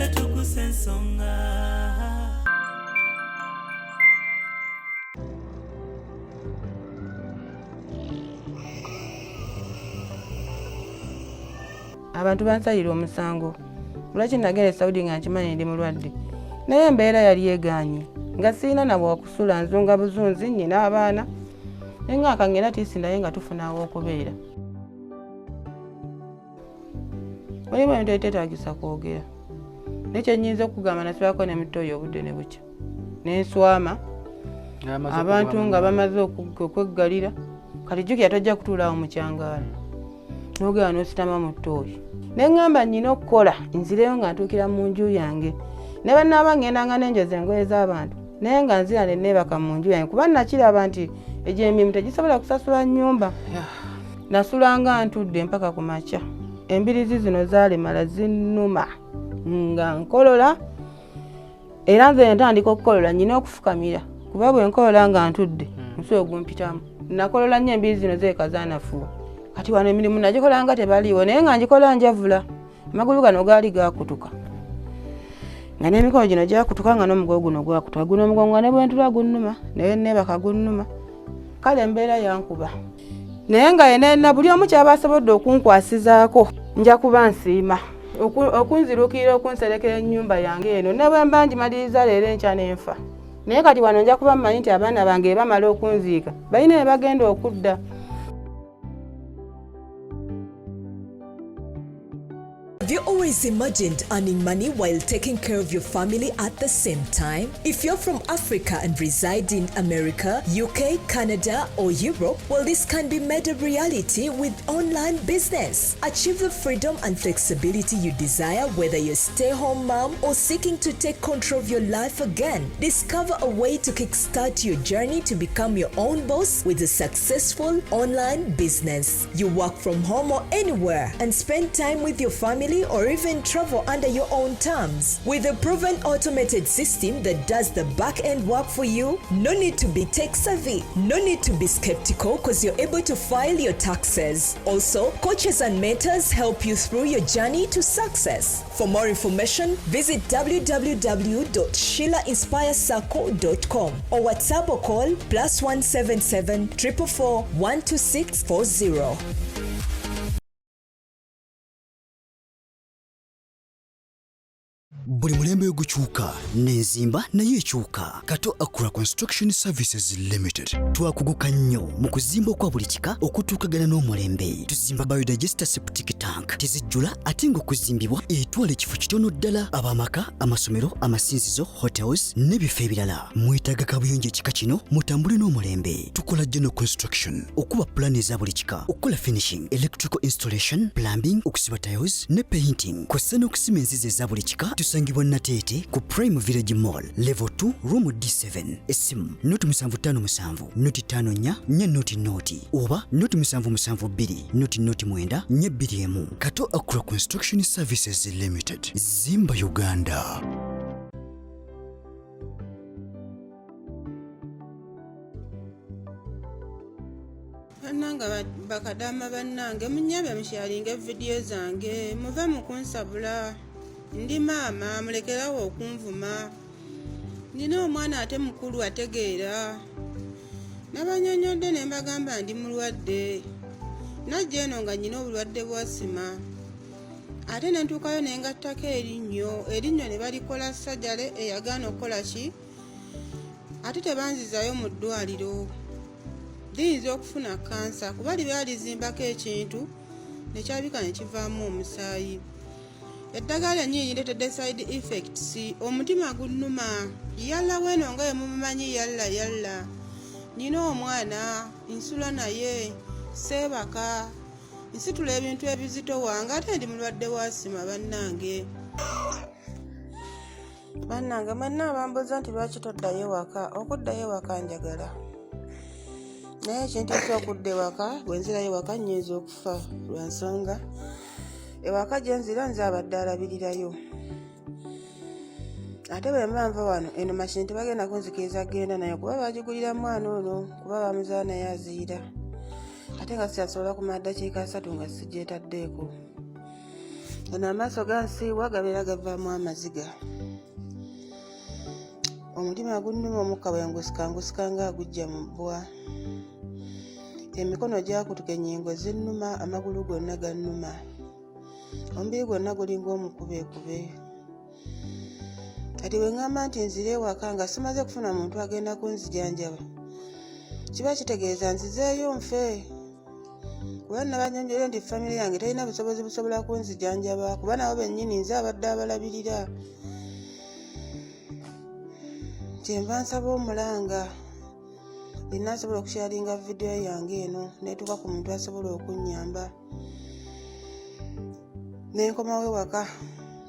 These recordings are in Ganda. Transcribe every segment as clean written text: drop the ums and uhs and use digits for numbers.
Naffe tukusa ensonga. Abantu bansalira omusango lwaki nagenda e Saudi nga nkimanyi ndi mulwadde, naye embeera yali egaanye nga sirina na wakusula, nzunga buzunzi, nnyina abaana naye nga akangera tiisi, naye nga tufuna aw'okubeera. Mulimu ebintu ebiteetaagisa kwogera, naye kyennyinza okugamba, nasibako ne mutoyi obudde ne bukya nenswama abantu nga bamaze okweggalira. Kati jjukira tojja kutuulaawo mu kyangaala n'ogenda n'ositama mu ttooyi. Ne ŋŋamba nnyina okukola nzireyo nga ntuukira mu nju yange, ne bannaaba ŋŋendanga nenjoza engoye z'abantu, naye nga nzira ne neebaka mu nju yange, kuba nakiraba nti egyo emirimu tegisobola kusasula nnyumba. Nasulanga ntudde mpaka ku makya. Embirizi zino zaalemala zinnuma nga nkolola, era nze ntandika okukolola nyina okufukamira, kuba bwe nkolola nga ntudde omusulo gumpitamu. Nakolola nnyo, embirizi zino zeeka zaanafuwa. Kati wano emirimu nagikola nga tebaliiwo, naye nga ngikola njavula. Amagulu gano gaali gakutuka, nga n'emikono gino gyakutuka, nga n'omugongo guno gwakutuka. Guno omugongo nga ne bwentula gunnuma, naye neebaka gunnuma. Kale embeera yankuba, naye nga yenena buli omu kyaba asobodde okunkwasizaako nja kuba nsiima okunziruukirira okunserekera ennyumba yange eno, ne bwe mba ngimaliriza leero enkya n'enfa. Naye kati wano nja kuba mmanyi nti abaana bange bamala okunziika balina ne bagenda okudda. Have you always imagined earning money while taking care of your family at the same time? If you're from Africa and reside in America, UK, Canada, or Europe, well, this can be made a reality with online business. Achieve the freedom and flexibility you desire, whether you're stay home mom or seeking to take control of your life again. Discover a way to kickstart your journey to become your own boss with a successful online business. You work from home or anywhere and spend time with your family or even travel under your own terms. With a proven automated system that does the back end work for you, no need to be tech savvy, no need to be skeptical because you're able to file your taxes. Also, coaches and mentors help you through your journey to success. For more information, visit www.sheilainspirecircle.com or WhatsApp or call +1 77 444 12640. Buli mulembe gukyuka n'enzimba naye ekyuka. Kato Acra Construction Services Limited twakuguka nnyo mu kuzimba okwa buli kika okutuukagana n'omulembe. Tuzimba biodigester septic tank, tezijjula ate ng'okuzimbibwa etwala ekifo kitono ddala. Ab'amaka, amasomero, amasinzizo, hotels n'ebifo ebirala, mwetaaga kabuyonjo ekika kino, mutambule n'omulembe. Tukola general construction, okuba pulaani eza buli kika, okukola finishing, electrical installation, plumbing, okusiba tiles ne painting, kw'ossa n'okusima enzizi eza buli kika. Tusangibwa Nateete ku Prime Village Mall, level 2, room D7. Essimu 075 054 400 oba 0772 009 421. Kato Acra Construction Services Limited, zimba Uganda. Bannange, bakadaama bannange, munyambe musharinga evidiyo zange, muve mu kunsabula. Ndi maama, mulekerawo okunvuma. Nina omwana ate mukulu ategeera. Nabanyonyodde ne mbagamba ndi mulwadde. Najja eno nga nnyina obulwadde bwa asima, ate ne ntuukayo ne ngattako erinnyo, erinnyo ne balikola sajale eyagaana okukola ki, ate tebanzizaayo mu ddwaliro. Liyinza okufuna kansa kuba libeera lizimbako ekintu nekyabika ne kivaamu omusaayi. Eddagala lyennyini lireetedde side effects. Omutima gunnuma. Yalla weeno nga bwe mumumanyi, yalla yalla, nina omwana nsula naye, seebaka, nsitula ebintu ebizitowa nga ate ndi mulwadde wa asima. Bannange, bannange mwenna abambuuza nti lwaki toddayo waka, okuddayo ewaka njagala, naye ekintiisa okudda ewaka, bwe nzirayo ewaka nnyinza okufa, lwa nsonga ewaka gye nzira nze abadde alabirirayo. Ate bwe mba nva wano, eno mashini tebagenda kunzikiriza kugenda nayo kuba bagigulira mwana ono, kuba bamuzaala naye aziira, ate nga sikyasobola kumala ddakiika 30 nga sigyetaddeeko. Gano amaaso gansiiwa, gabeera gavaamu amaziga. Omutima gunnuma, omukka bwe ngusika ngusika nga agujja mu bbwa. Emikono gyakutuka, ennyingo zinnuma, amagulu gonna gannuma. Omubiri gwonna gulinga omukubeekube. Kati bwe ŋŋamba nti nzire ewaka nga simaze kufuna muntu agenda kunzijanjaba, kiba kitegeeza nzizeeyo nfe. Kuba nabanyonjole nti famire yange terina busobozi busobola kunzijanjaba, kuba nabo bennyini nze abadde abalabirira. Kyenva nsaba omulanga yenna asobola okusharinga vidiyo yange eno netuuka ku muntu asobola okunnyamba, nenkomawo ewaka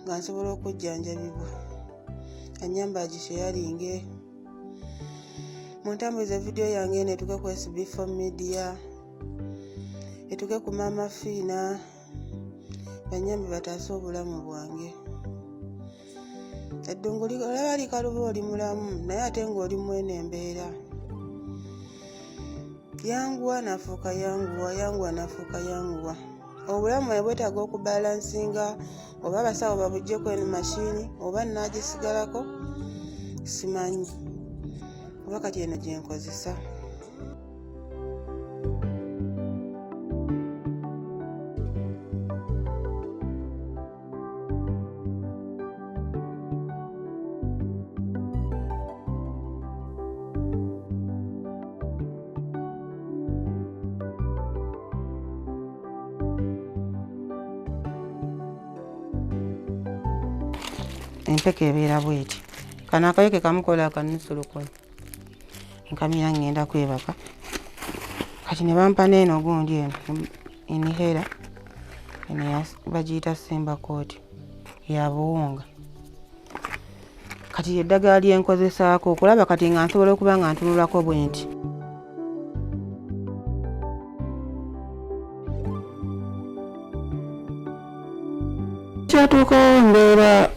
nga nsobola okujjanjabibwa, annyamba agisharinge. Muntambulize vidiyo yange eno etuuke ku SB4 Media, etuuke ku Maama Fiina, banyambe bataase obulamu bwange. Eddungu olaba likaluba, oli mulamu naye ate ng'oli mweno embeera. Yanguwa nafuuka yanguwa, yanguwa nafuuka yanguwa. Obulamu bwe bwetaaga okubalansinga, oba abasawo babuggyeko eno mashini oba naagisigalako simanyi, oba kati eno gye nkozesa. Empeka ebeera bweti. Kano akayeke kamukola akanusu 1000. Nkamira ngenda kwebaka. Kati ne bampa n'eno gundi eno inhaler eno bagiyita Symbicort ya buwunga. Kati eddagala lyenkozesaako okulaba kati nga nsobola okuba nga ntunulako bwe nti. Kyatuukawo embeera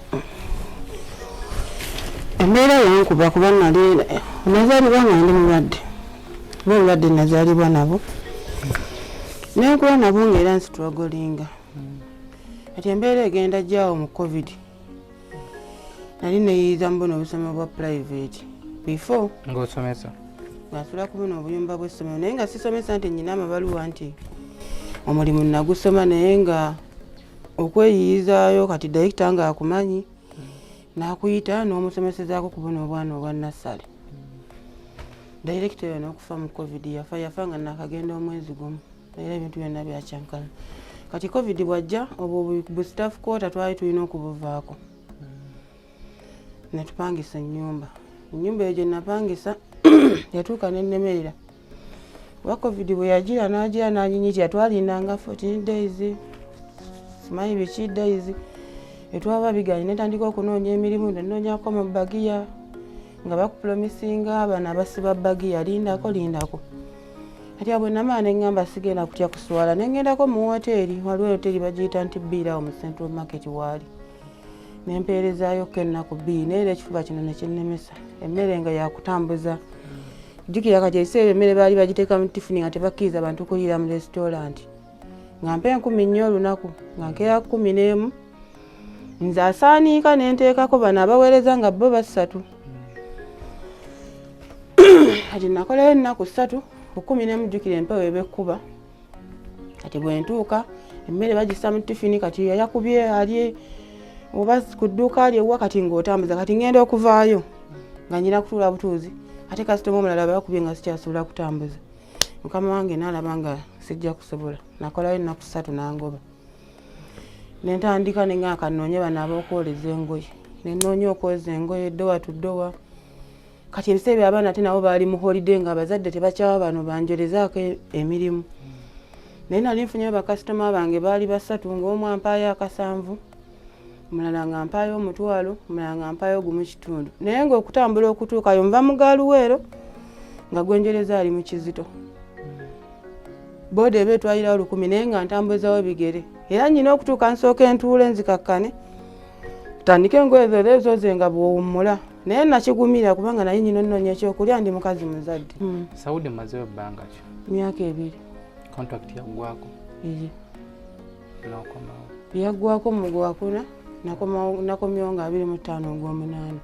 yankuba, kuba nali nazaalibwa nga ndi mulwadde, oba obulwadde nazaalibwa nabo nenkula nabo ngaera nstrugglinga. Kati embeera egenda jjaawo mu COVID, nali neyiyiza mu buno obusomero bwa private before. Ng'osomesa? Nga nsula ku buno obuyumba bw'essomero, naye nga sisomesa nti nyina amabaluwa nti omulimu nagusoma, naye nga okweyiyizaayo. Kati director ng'akumanyi n'akuyita n'omusomesezaako ku buno obwana obwa nursery. Director oyo n'okufa mu COVID yafa, yafa nga nakagenda omwezi gumu, era ebintu byonna byakyankana. Kati COVID bwajja, obwo bu staff quarter twali tulina okubuvaako netupangisa ennyumba. Ennyumba eyo gye napangisa yatuuka nennemerera, kuba COVID bwe yagira n'agira n'aginyitira, twalindanga 14 days, simanyi biki days, etwaba biganye. Netandika okunoonya emirimu, nenoonyako mu bagiya nga bakupromisinga bano abasiba bagiya, lindako lindako. Kati abo namala neŋŋamba sigenda kutya kuswala, neŋŋendako mu woteeri. Waliwo woteeri bagiyita nti Bbiirawo mu Central Market, waali nempeerezaayo ko ennaku 2, naye era ekifuba kino nekinnemesa. Emmere nga yakutambuza, jjukira kati ebiseera emmere baali bagiteeka mu tifuni nga tebakkiriza bantu kuliira mu restaurant, nga mpa 4000 olunaku, nga nkeera 11, nze asaaniika nenteekako bano abaweereza nga bo basatu. Kati nakolayo ennaku 3 ku 11, jjukira empewo eba ekkuba. Kati bwe ntuuka emmere bagissa mu tifini, kati yayakubye ali oba ku dduuka lyewa, kati ng'otambuza. Kati ngenda okuvaayo nga nyina kutuula butuuzi, ate kasitoma omulala bakubye nga sikyasobola kutambuza. Mukama wange naalaba nga sijja kusobola. Nakolayo ennaku 3 nangoba, nentandika nenga kanoonye bano ab'okwoleza engoye, nenoonya okwoza engoye door to door. Kati ebiseera byabaana ate nabo baali mu holiday, nga abazadde tebakyawa bano banjolezaako emirimu. Naye nali nfunyeyo bakasitoma bange baali basatu, ng'omu ampaayo akasanvu, omulala nga mpaayo 500, omulala nga mpaayo 1.5. Naye ng'okutambula okutuukayo nva mu Gaaluweero, nga gwenjoleza ali mu Kizito, booda eba etwalirawo 1000, naye nga ntambuzawo bigere, era nyina okutuuka nsooka entuula enzikakkane tandike engoye zo ezoze nga bwowummula. Naye nakigumira kubanga naye nyina onnoonya ekyokulya, ndi mukazi muzadde. Saudi mazeyo ebbanga ki? Myaka 2. Contract yaggwako? Iye. N'okomawo? Yaggwako mu gwakuna, nakomyewo nga 25 ogw'omunaana.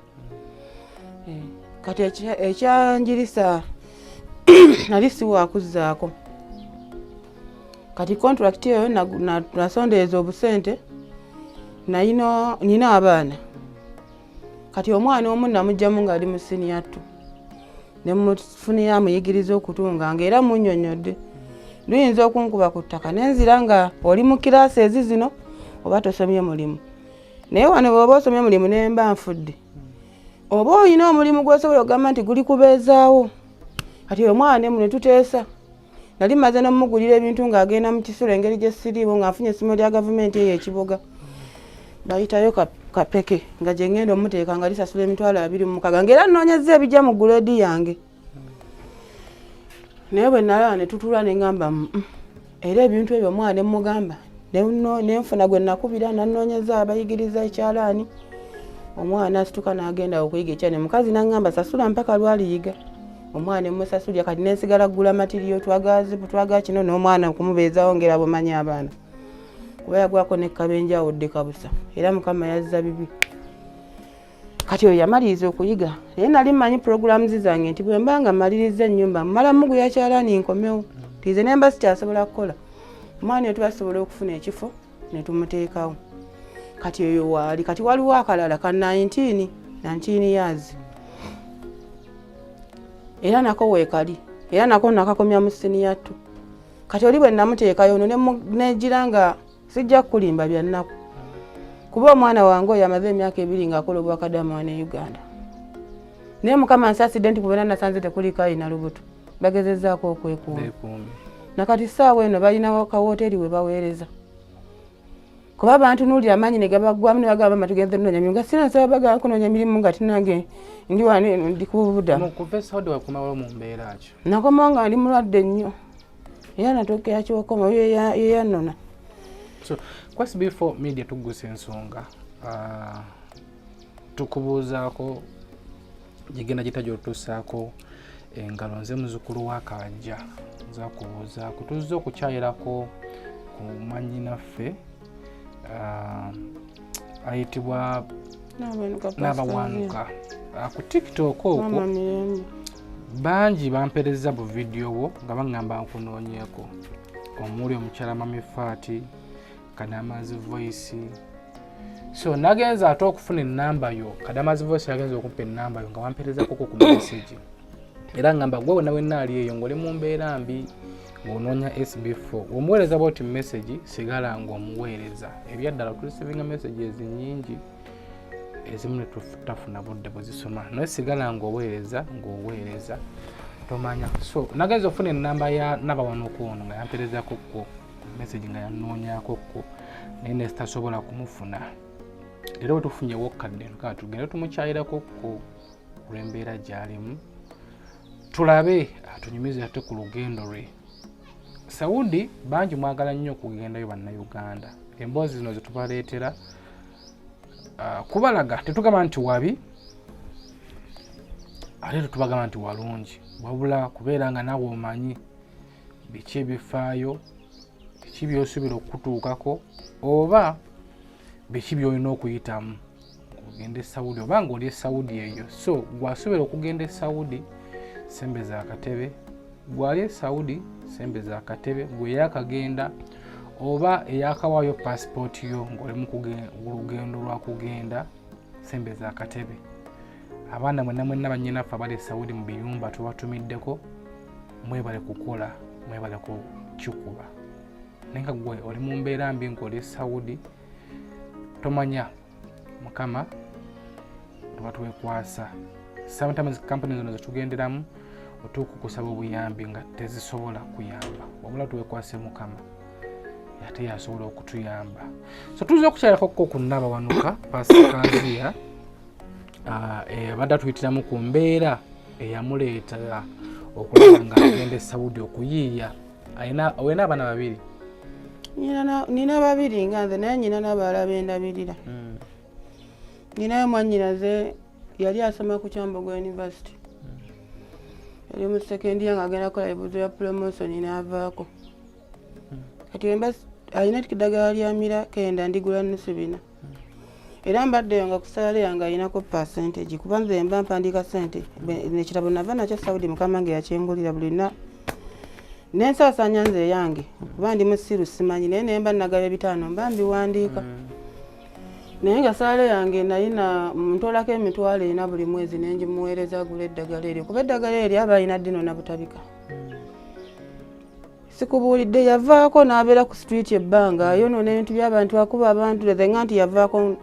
Kati ekyanjirisa nali siwaakuzzaako. Kati contract eyo nasondereza obusente, nina abaana. Kati omwana omu namugyamu ng'ali mu senior 2, ne mufunira amuyigiriza okutunga, ng'era munnyonnyodde luyinza okunkuba ku ttaka nenzira nga oli mu kiraasi ezi zino oba tosomye mulimu. Naye wano bw'oba osomye mulimu nemba nfudde, oba olina omulimu gw'osobola okugamba nti guli kubeezaawo. Kati omwana ne tuteesa, nali maze n'omugulira ebintu ng'agenda mu kisulo, engeri gye siriiwo nga nfunye essomero lya gavumenti eyo ekiboga bayitayo kapeke nga gye ngenda omuteeka nga lisasula 26,000, ng'era nnoonyezza ebijja mu guleedi yange. Naye bwe nalaba ne tutuula ne ŋŋamba, era ebintu ebyo omwana ne mmugamba, ne nfuna gwe nakubira nannoonyeza abayigiriza ekyalaani. Omwana asituka n'agenda okuyiga ekyalaani, mukazi n'aŋŋamba sasula mpaka lwaliyiga. Omwana emusasulya, kati nensigala kugula material, twagala zipu, twagala kino, n'omwana okumubeezaawo ngera bwemanyi abaana, kuba yagwako nekkabenje awodde kabusa, era Mukama yazza bibi. Kati oyo yamaliriza okuyiga, naye nali mmanyi programs zange nti bwe mba nga mmaliriza ennyumba mmala muguya kyalaani nkomewo, tize nemba sikyasobola kukola omwana oyo, tubasobola okufuna ekifo ne tumuteekawo. Kati oyo waali. Kati waliwo akalala ka 19 19 years, era nako weekali, era nako nakakomya mu senior 2. Kati oli bwe namuteekayo ono negira nga sijja kukulimba bya nnaku, kuba omwana wange oyo amaze emyaka 2 ng'akola obwakadaama wano e Uganda, naye Mukama nsaasidde nti kubena nasanze tekuliko alina lubuto, bagezezaako okwekuuma. Beekuumye. Nakati ssaawa eno balina kawoteeri we baweereza, kuba bantunuulira amaanyi ne gabaggwamu ne bagamba, "Mama, tugenze kunoonya mirimu," nga sina nsaba bagala kunoonya mirimu, nga tinange ndi wano eno ndi ku bubudamu. Mu kuva e Saudi wakomawo mu mbeera ki? Nakomawo nga ndi mulwadde nnyo, era natuukira kiwokoma yeyannona. So kwasi before media tuggusa ensonga, tukubuuzaako gigenda gita gyotuusaako engalo. Nze muzukulu wa Kajja, nza kubuuzaako, tuzze okukyayirako ku mwannyinaffe ayitibwa Naabawanuka ku TikTok okwo. Mama Mirembe. Bangi bampereza bu vidiyo bwo nga baŋŋamba nkunoonyeeko, omuli omukyala Mami Faati Kadamazi Voice. So nagenza ate okufuna enamba yo, Kadamazi Voice yagenza okumpa enamba yo nga wamperezakoko ku message, era ngamba gwe wena wenna ali eyo ng'oli mu mbeera mbi ng'onoonya SB4, omuweereza bwoti message, sigala ng'omuweereza. Ebyaddala tureceivinga messages nyingi, ezimu netutafuna budde bwezisoma, naye sigala ng'oweereza ng'oweereza, tomanya. So nagenza okufuna enamba ya Nabawanuka ono nga yamperezako ku message nga yanoonyako ko, naye nesitasobola kumufuna. Leero bwe tufunyewo kadde kaa tugende tumukyayirako ko olw'embeera gy'alimu, tulabe atunyumize ate ku lugendo lwe Saudi. Bangi mwagala nnyo okugendayo, Bannayuganda. Emboozi zino zetubaleetera kubalaga tetugamba nti wabi, ate tetubagamba nti walungi, wabula kubeera nga naawe omanyi biki ebifaayo, biki byosuubira okutuukako, oba biki byolina okuyitamu ogenda e Saudi, oba nga oli e Saudi eyo. So gwasuubira okugenda e Saudi, sembeza akatebe. Gwali e Saudi, sembeza akatebe. Gwe eyakagenda oba eyakawaayo pasipooti yo ng'oli mu lugendo lwa kugenda, sembeza akatebe. Abaana mwenna mwenna, bannyinaffe abali e Saudi mu biyumba, tubatumiddeko, mwebale kukola, mwebale kukikuba. Naye nga gwe oli mu mbeera mbi ng'oli e Saudi, tomanya Mukama tuba twekwasa. Sometimes company zino zetugenderamu otuuka okusaba obuyambi nga tezisobola kuyamba, wabula twekwase Mukama, ate yasobola okutuyamba. So tuza okukyalako ku Nabawanuka Pasikaziya, abadde atuyitiramu ku mbeera eyamuleetera okulaba nga agenda e Saudi okuyiiya. Olina abaana babiri? Nina babiri nga nze, naye nyina n'abalala bendabirira. Ninayo mwannyinaze yali asoma ku Kyambogo University, yali mu second year ng'agenda kukola ebibuuzo bya promotion n'avaako. Kati wemba Alina eddagala lyamira kenda, ndigula nusu bina. Era mbaddeyo nga ku salary yange alinako percentage, kuba nze mba mpandiika sente. Ekitabo nava nakyo Saudi, mukama nge yakyengulira bulina nensaasaanya nze eyange, kuba ndi musiru simanyi, naye nemba nagaba 500 mba mbiwandiika. Naye nga salary yange nayina ntolako 40,000 buli mwezi, nengimuweereza agula eddagala eryo, kuba eddagala eryo aba alina ddino nabutabika. Sikubuulidde, yavaako n'abeera ku street ebbanga, ayonoona ebintu by'abantu, akuba abantu, nga nti yavaako,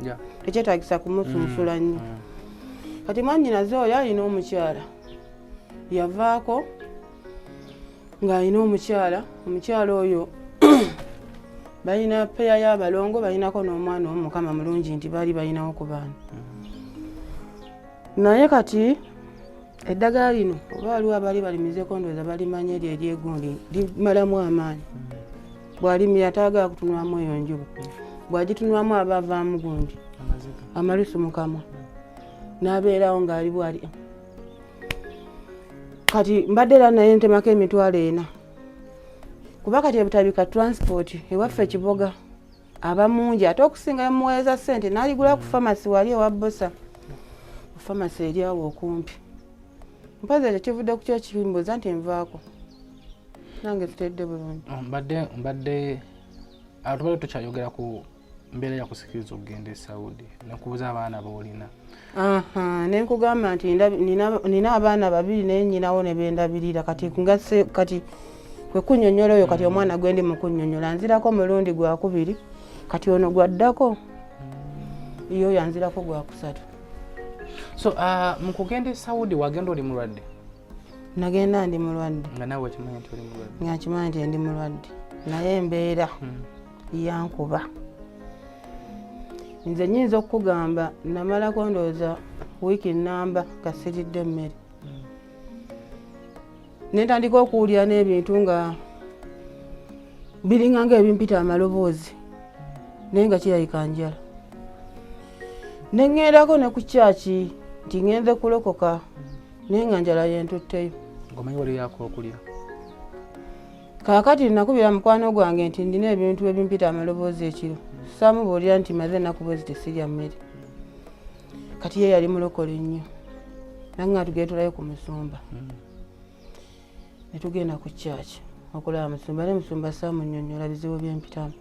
tekyetagisa kumusunsula nnyo. Kati mwannyinaze oyo alina omukyala, yavaako ng'alina omukyala. Omukyala oyo balina peya y'abalongo, balinako n'omwana omu. Mukama mulungi nti baali balinawo ku baana. Naye kati eddagala lino, oba waliwo abaali balimizeko, ndowooza balimanya, eryo eryegundi limalamu amaanyi. Bw'alimira taagala kutunulamu eyo njuba, bw'agitunulamu aba avaamu gundi, amalusu mu kamwa, n'abeerawo ng'ali bwali. Kati mbadde era naye ntemako 40,000, kuba kati ebutabika transport ewaffe Kiboga aba mungi, ate okusinga yamuweereza ssente n'aligula ku famasi wali ewa Bosa, ku famasi eri awo okumpi. Mpozi ekyo kivudde ku kyokimbuuza nti nvaako nange tutedde bulungi. Oh, mbadde tubadde tukyayogera ku mbeera yakusikiriza okugenda e Saudi, nekubuuza abaana boolina. Aha, ne nkugamba nti nina abaana babiri, naye nyinawo ne bendabirira. Kati ngase kati kwe kunnyonnyola oyo kati omwana gwe ndi mu kunnyonnyola nzirako mulundi gwakubiri, kati ono gwaddako, yo yanzirako gwakusatu. So mu kugenda e Saudi wagenda oli mulwadde? Nagenda ndi mulwadde. Nga naawe okimanyi nti oli mulwadde? Nga nkimanyi nti ndi mulwadde, naye embeera yankuba. Nze nyinza okukugamba namalako ndowooza wiiki namba nga siridde emmere, nentandika okuwulira n'ebintu nga biringa nga ebimpita amaloboozi, naye nga kirabika njala. Neŋŋendako ne ku kyaki nti ŋŋenze kulokoka, naye nga njala yentutteyo. Ng'omanyi waliyo akokulya? Kaakati nakubira mukwano gwange nti ndina ebintu ebimpita amaloboozi ekiro. Saamubuulira nti maze ennaku bwezi tesirya mmere. Kati ye yali mulokole nnyo, nange tugende tulayo ku musumba. Ne tugenda ku kyaki okulaba musumba, ne musumba saamunnyonnyola bizibu byempitamu,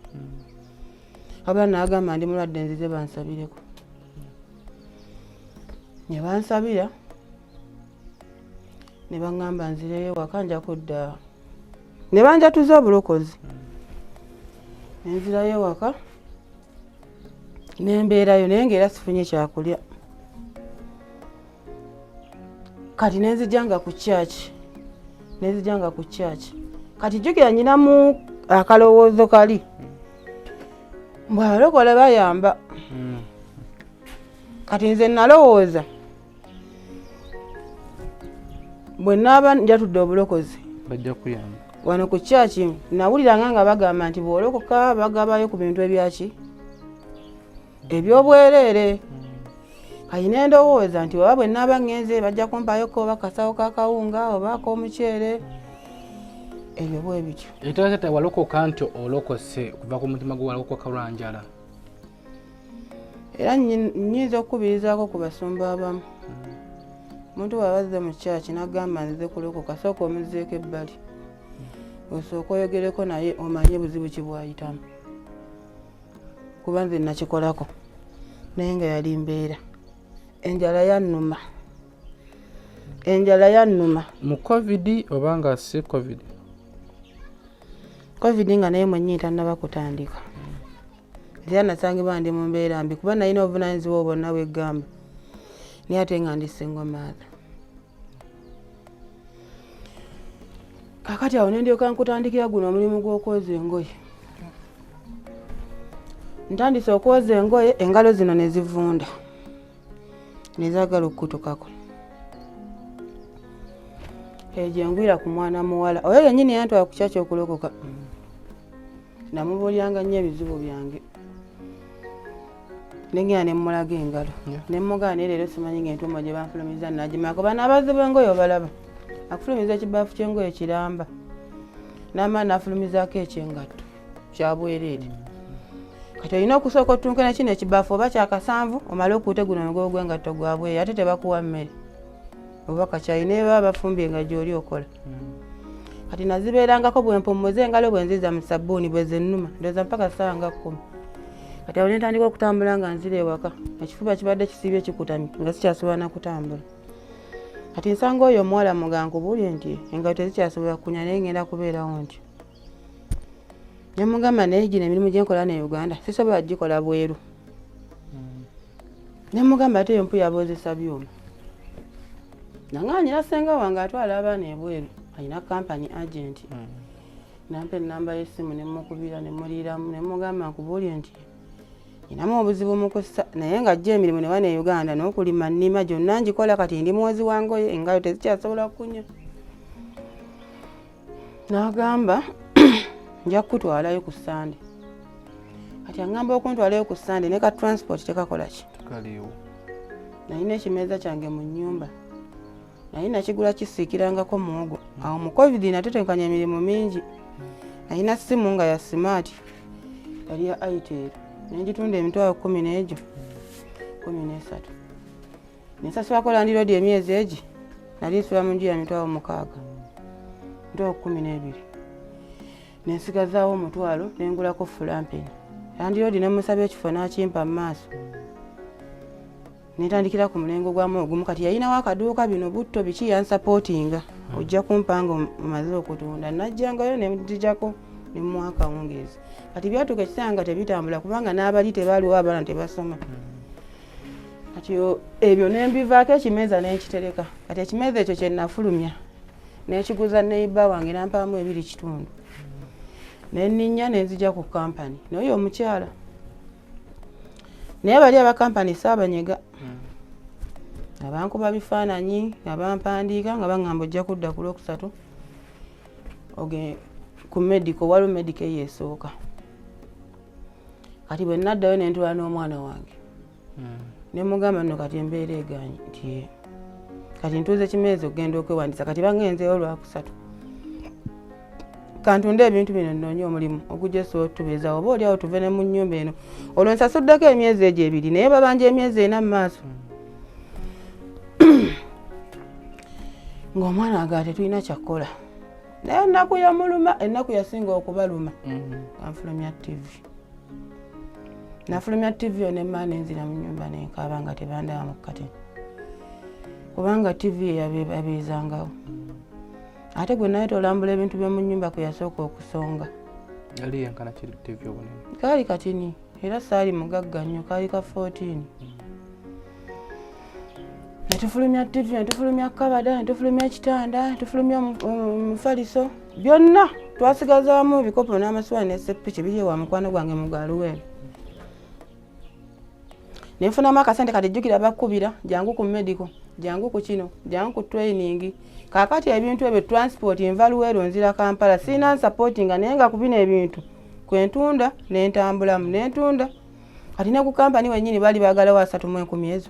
wabula naagamba ndi mulwadde, nzize bansabireko. Ne bansabira ne baŋŋamba nzireyo waka, nja kudda, ne banjatuza obulokozi. Nenzirayo ewaka nembeerayo, naye ngaera sifunye kyakulya. Kati nenzijanga ku kyaki, nenzijanga ku kyaki. Kati jjukira nyinamu akalowoozo kali mbw abalokole bayamba. Kati nze nalowooza bwe naaba njatudde obulokozi bajja kuyamba. Wano ku kyaki nawuliranga nga bagamba nti bw'olokoka bagabayo ku bintu ebyaki ebyobwereere. Kati nendowooza nti oba bwe naaba ŋŋenze bajja kumpayoko oba kasawo ka kawunga oba ak'omuceere, ebyo bwe bityo. Ekitegeeza walokoka nti olokose kuva ku mutima gwo, walokoka lwa njala? Era nnyinza okukubirizaako ku basumba abamu, omuntu bw'aba azze mu kyaki n'agamba nzize kulokoka, sooka omuzzeeko ebbali, osooka oyogereko naye omanye buzibu ki bw'ayitamu, kuba nze nakikolako, naye nga yali mbeera, enjala yannuma, enjala yannuma. Mu COVID oba nga si COVID? COVID nga naye mwennyini tannaba kutandika, era nasangibwa ndi mu mbeera mbi, kuba nalina obuvunanyizibwa bwonna bweggamba, naye ate nga ndi single mother. Kakati awo nendyoka nkutandikira guno omulimu gw'okwoza engoye. Ntandise okwoza engoye, engalo zino ne zivunda, nezaagala okukutukako. Eyo gyengwira ku mwana muwala oyo yennyini yantwala ku kyaki okulokoka. Namubuulyanga nnyo ebizibu byange, nengenda nemulaga engalo, nemugamba, naye leero simanyi nga entuumo gye banfulumiza nagimako. Bano abazzi b'engoye obalaba, akufulumiza ekibaafu ky'engoye kiramba, n'amaani n'afulumizaako ekyengatto. Kyabwereere. Kati olina okusooka otunke na kino ekibaafu oba kyakasanvu, omale okuute guno omugogo gw'engatto gwabwereere, ate tebakuwa mmere oba kacyayi, naye baba bafumbye nga gy'oli okola. Kati nazibeerangako bwe mpummuza engalo, bwe nziza mu sabbuuni, bwe zennuma, ndowooza mpaka ssaawa nga 10. Kati awo ne ntandika okutambula nga nzira ewaka, ekifuba kibadde kisiibye kikutamye nga sikyasobola na kutambula. Kati nsanga oyo omuwala muga nkubuulire nti engatto tezikyasobola kunya, naye ngenda kubeerawo ntyo. Ne mugamba, naye gino emirimu gye nkola ne Uganda sisobola gikola bweru. Ne mugamba, ate empuya boozesa byuma. Nange nyina ssenga wange atwala abaana ebweru, alina kampani, agent. Nampa ennamba y'essimu ne mukubira ne muliiramu, ne mugamba, nkubuulire nti nyinamu obuzibu mu kussa, naye nga jjo emirimu ne wano e Uganda n'okulima nnima, gyonna ngikola. Kati ndi mwozi wa ngoye, engalo tezikyasobola kunya. N'agamba, nja kukutwalayo ku Sande. Kati aŋŋamba okuntwalayo ku Sande, ne ka transport tekakola ki? Kaliiwo. Nalina ekimeeza kyange mu nnyumba, naye nakigula kisiikirangako muwogo. Awo mu COVID natetenkanya emirimu mingi. Nalina simu nga ya smart, yali ya Itel, nengitunda 100,000 n'egyo 13, nensasulako landlord emyezi egi. Nali nsula mu nju ya 60,000, 12,000, nensigazaawo 1,000, nengulako fulampeni. Landlord nemusaba ekifo n'akimpa mu maaso, nentandikira ku mulengo gwamu ogumu. Kati yalinawo akaduuka, bino butto biki, yansupportinga, ojja kumpa nga omaze okutunda. Najjangayo nenzijako nemuwa akawungeezi. Kati byatuuka ekiseera nga tebitambula, kubanga n'abali tebaaliwo, abaana tebasoma. Kati ebyo nembivaako, ekimeeza nenkitereka. Kati ekimeeza ekyo kyenafulumya nekiguza neighbour wange, nampaamu 2.5, nenninnya nenzija ku kampani. Naye omukyala, naye bali abakampani saabanyega, nga bankuba bifaananyi, nga bampandiika, nga baŋŋamba ojja kudda ku Lwokusatu ku medical. Waliwo medical eyo esooka. Kati bwe naddayo nentula n'omwana wange, ne mugamba nno kati embeera eganye nti kati ntuuze kimeeza okugenda okwewandiisa. Kati baŋŋenzeeyo Lwakusatu, kantunde ebintu bino, nnoonye omulimu ogujja osobola otubeezawo, oba oliawo tuve ne mu nnyumba eno. Olwo nsasuddeko emyezi egyo 2, naye babanja emyezi 4 mu maaso. Ng'omwana agaa tetulina kyakkola, naye ennaku yamuluma, ennaku yasinga okubaluma. Nga nfulumya TV, nafulumya TV yo nemmaa nenzira mu nyumba nenkaaba nga tebandaba mu kateni, kubanga TV eyabeezangawo. Ate gwe naye tolambula ebintu by'omu nyumba kwe yasooka okusonga. Yali yenkana kiri TV obunene? Kaali katini, era saali mugagga nnyo, kaali ka 14. Netufulumya TV, netufulumya kabada, netufulumya ekitanda, netufulumya omufaliso, byonna. Twasigazaamu ebikopo n'amasuwaani nesepiki biri ewa mukwano gwange mugaluweero. Nenfunamu akasente. Kati jjukira bakkubira, jangu ku medical, jangu ku kino, jangu ku training. Kaakati ebintu ebyo, transport, nva Luweero nzira Kampala, sirina nsupportinga, naye nga ku bino ebintu kwentunda nentambulamu nentunda. Kati ne ku kampani wennyini baali baagalawo 30 mu ezo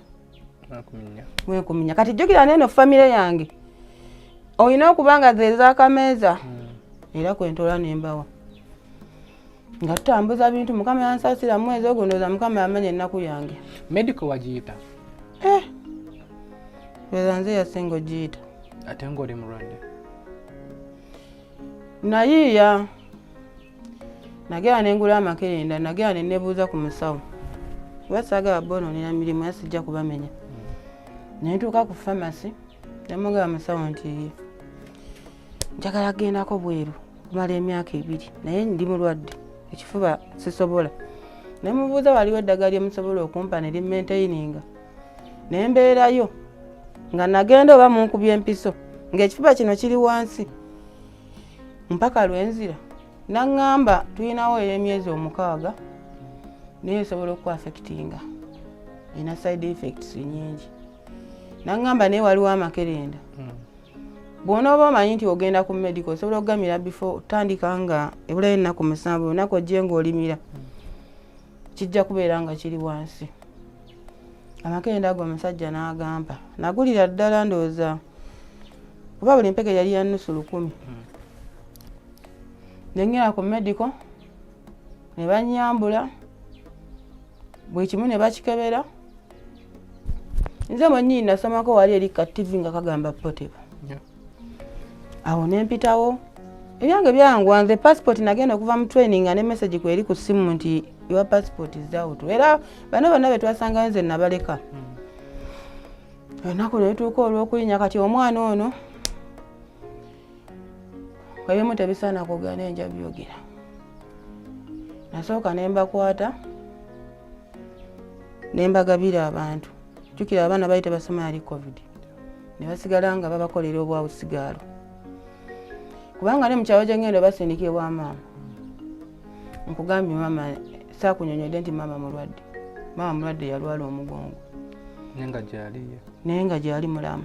14. Mu 40,000. Kati jjukira neeno famire yange olina okuba nga zezaakameeza, era kwentola nembawa nga tutambuza bintu. Mukama yansaasira mwezi ogwo, ndowooza Mukama yamanya ennaku yange. Medical wagiyita? Eh, ndowooza nze yasinga ogiyita. Ate ng'oli mulwadde? Nayiiya, nagenda nengula amakerenda, nagenda nenebuuza ku musawo, kuba saagala bonoonera mirimu, era sijja kubamenya. Nentuuka ku famasi, nemugamba musawo nti njagala kugendako bweru kumala emyaka 2, naye ndi mulwadde, ekifuba sisobola. Nemubuuza waliwo eddagala lyemusobola okumpa ne limmaintaininga nembeerayo nga nagenda, oba munkubya empiso ng'ekifuba kino kiri wansi mpaka lwenzira. Naŋŋamba tulinawo ey'emyezi 6, naye esobola okuaffectinga, erina side effects nyingi. Naŋŋamba naye waliwo amakerenda, bw'onooba omanyi nti ogenda ku medical osobola okugamira before otandika, nga ebulayo ennaku 7, olunaku ojje ng'olimira, kijja kubeera nga kiri wansi. Amakerenda ago omusajja n'agampa, nagulira ddala, ndowooza kuba buli mpeke yali ya nusu lukumi. Nengenda ku medical. Ne bannyambula buli kimu ne bakikebera. Nze mwennyini nasomako wali eri ka TV nga kagamba potable. Awo ne mpitawo, ebyange byanguwa. Nze passport nagenda okuva mu training nga ne message kweri ku ssimu nti your passport is out. Era bano bonna be twasangayo nze nabaleka. Olunaku ne lutuuka olw'okulinnya. Kati omwana ono, ebimu tebisaana kwogera naye nja byogera. Nasooka ne mbakwata ne mbagabira abantu. Jjukira abaana baali tebasoma, yali COVID, ne basigala nga babakolera obwawusigaalo, kubanga ne mukyalo gye ngenda basindika ewa maama. Nkugambye maama, saakunyonyodde nti maama mulwadde. Maama mulwadde, yalwala omugongo. Naye nga gyaliyo? Naye nga gyali mulamu,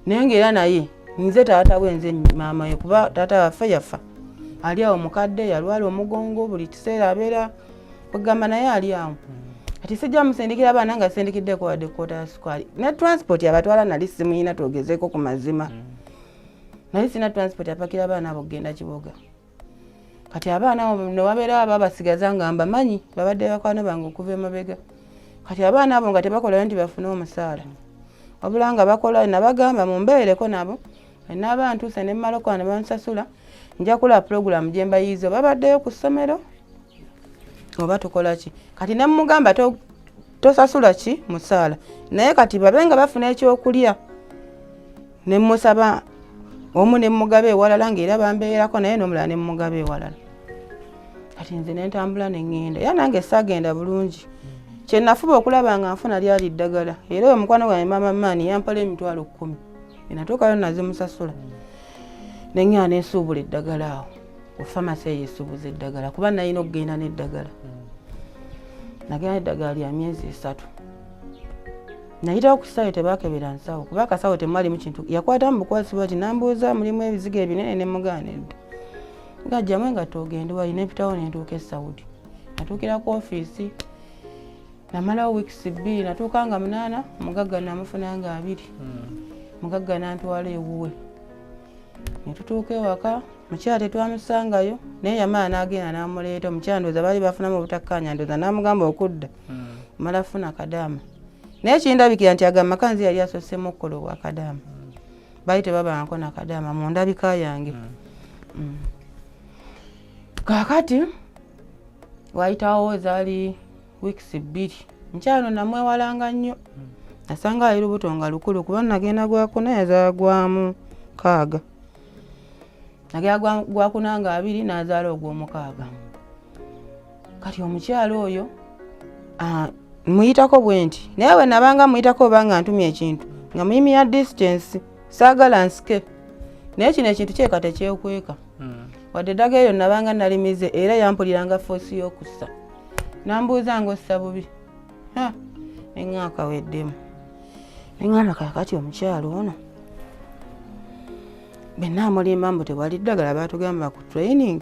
naye ngaera naye nze taata we, nze maama we, kuba taata waffe yafa ali awo mukadde, yalwala omugongo, buli kiseera abeera kwegamba naye ali awo. Kati sijja musindikira abaana nga sindikiddeko wadde quarter ya sukaali ne transport abatwala nali simuyina. Twogezeeko ku mazima, nali sina transport apakira abaana abo okugenda Kiboga. Kati abaana abo newabeerawo ababasigaza nga mbamanyi, babadde bakwano bange okuva emabega. Kati abaana abo nga tebakolayo nti bafune omusaala, wabula nga bakola. Nabagamba mumbeereko nabo, enaaba ntuuse ne mmala okukola ne bansasula, nja kulaba pulogulaamu gye mbayiiza, oba baddeyo ku ssomero oba tukola ki. Kati ne mugamba tosasula ki musaala, naye kati babe nga bafuna ekyokulya. Ne musaba omu ne mugaba ewalala ng'era bambeerako naye, n'omulala ne mugaba ewalala. Kati nze ne ntambula ne ŋŋenda, era nange saagenda bulungi. Kye nafuba okulaba nga nfuna lyali ddagala, era oyo mukwano gwange maama maani yampala 100,000. Enatuukayo nazimusasula, ne ŋŋenda nensuubula eddagala awo ku famasi eyo esuubuza eddagala, kuba nalina okugenda n'eddagala. Nagenda n'eddagala lya myezi 3. Nayitawo ku kisaawe, tebakebera nsawo kuba akasawo temwalimu kintu. Yakwatamu bukwasi bwati, nambuuza mulimu ebizigo ebinene, ne mugaana edda nga jjamu engatto ogende wali. Nempitawo nentuuka e Saudi. Natuukira ku ofiisi, namalawo weeks 2, natuuka nga 8, mugagga namufuna nga 2. Mugagga nantwala ewuwe, netutuuka ewaka, mukyala tetwamusangayo, naye yamala n'agenda n'amuleeta omukyala. Ndowooza baali bafunamu obutakkaanya, ndowooza n'amugamba okudda mala funa kadaama. Naye kindabikira nti agamba kanzi yali asoosemu okukola obwakadaama, baali tebabanko na kadaama mu ndabika yange. Kaakati wayitawo zaali weeks 2, mukyalo namwewalanga nnyo. Nasanga ali lubuto nga lukulu, kuba nagenda gwakuna, yazaala gwamu kaaga. Nagenda gwakuna nga 20, n'azaala ogw'omukaaga. Kati omukyalo oyo muyitako bwe nti, naye bwe nabanga muyitako oba nga ntumya ekintu nga muyimira distance, saagala nsike. Naye kino ekintu kyeka tekyekweka. Wadde eddagala eryo nabanga nalimize, era yampuliranga force y'okussa, nambuuza nga ossa bubi, neŋŋaaka weddemu. Neŋŋamba kaakati omukyalo ono bwe naamulimba mbu tewali ddagala, baatugamba ku training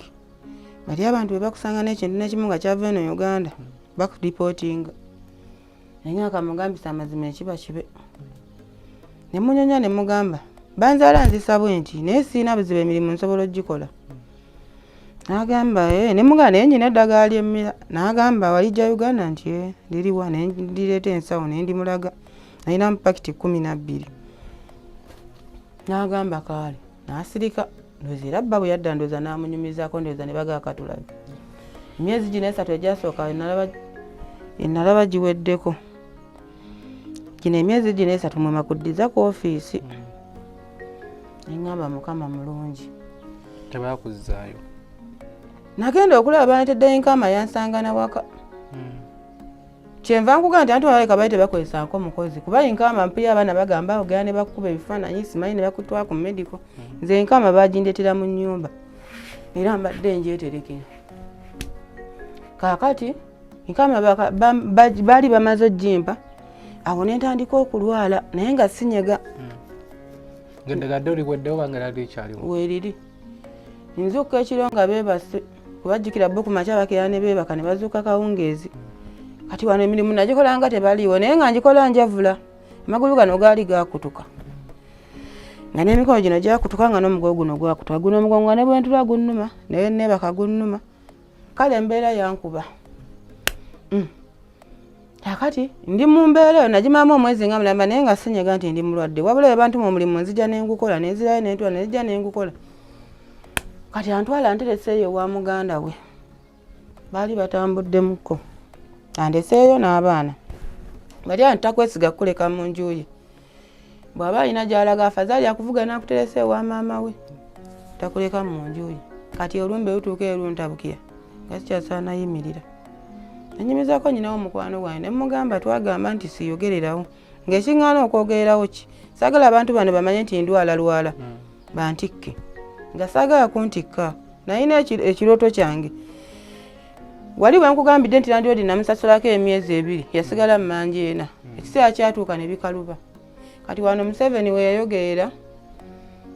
bali abantu bwe bakusanga n'ekintu nekimu nga kyava eno Uganda bakuripootinga. Naye nga kamugambisa amazima ekiba kibe. Ne munyonya ne mugamba banzaala nzisa bwe nti, naye siina buzibu, emirimu nsobola ogikola. N'agamba ee. Ne mugamba naye nyina eddagala ly'emmira. N'agamba walijja Uganda? Nti ee. Liriwa? Ne ndireeta ensawo ne ndimulaga, nalina mu pakiti 12. N'agamba kaale, n'asirika. Ndowooza era bba bwe yadda, ndowooza n'amunyumizaako, ndowooza ne bagaa katulabe. Emyezi gino 3 egyasooka nalaba giweddeko. Gino emyezi gino 3 mwe makuddiza ku ofiisi, neŋŋamba Mukama mulungi. Tebakuzaayo? Nagenda okulaba banetedde enkama yansanga nawaka. Kyenva nkugaa nti anti balabika baali tebakozesaako mukozi, kuba enkama mpulira abaana bagamba ogenda ne bakukuba ebifaananyi, simanyi ne bakutwala ku medical. Nze enkama bagindetera mu nnyumba era mbadde njeterekera. Kaakati enkama baali bamaze ogimpa, awo ne ntandika okulwala naye nga sinyega. Ng'eddagala oliweddewo oba nga likyaliwo? Weeriri. Nzuuka ekiro nga beebase, kubajjukira bo ku makya bakeera ne beebaka ne bazuuka kawungeezi. Kati wano emirimu nagikola nga tebaliiwo, naye nga ngikola njavula. Amagulu gano gaali gakutuka, nga n'emikono gino gyakutuka, nga n'omugongo guno gwakutuka. Guno omugongo nga ne bwe ntula gunnuma, naye neebaka gunnuma. Kale embeera yankuba. Kakati ndi mu mbeera eyo, nagimalamu omwezi nga mulamba, naye nga sinyega nti ndi mulwadde, wabula bwe bantuma omulimu nzija nengukola, nenzirayo nentwala, nenzija nengukola. Kati antwala ntereseeyo ewa muganda we, baali batambuddemuko, andeseeyo n'abaana. Bali anti takwesiga kukuleka mu nju ye, bw'aba alina gy'alaga afazaali akuvuga n'akuteresa ewa maama we, takuleka mu nju ye. Kati olumbe lutuuka eruntabukira nga sikyasaana yimirira. Nanyumizaako nyinawo mukwano gwange ne mugamba, twagamba nti siyogererawo, ng'ekiŋŋaana okwogererawo ki, saagala abantu bano bamanye nti ndwala lwala, bantikke, nga saagala kuntikka. Nalina ekirooto kyange wali bwe nkugambidde nti landlord namusasulako emyezi 2, yasigala mu manja 4. Ekiseera kyatuuka ne bikaluba. Kati wano Museveni we yayogerera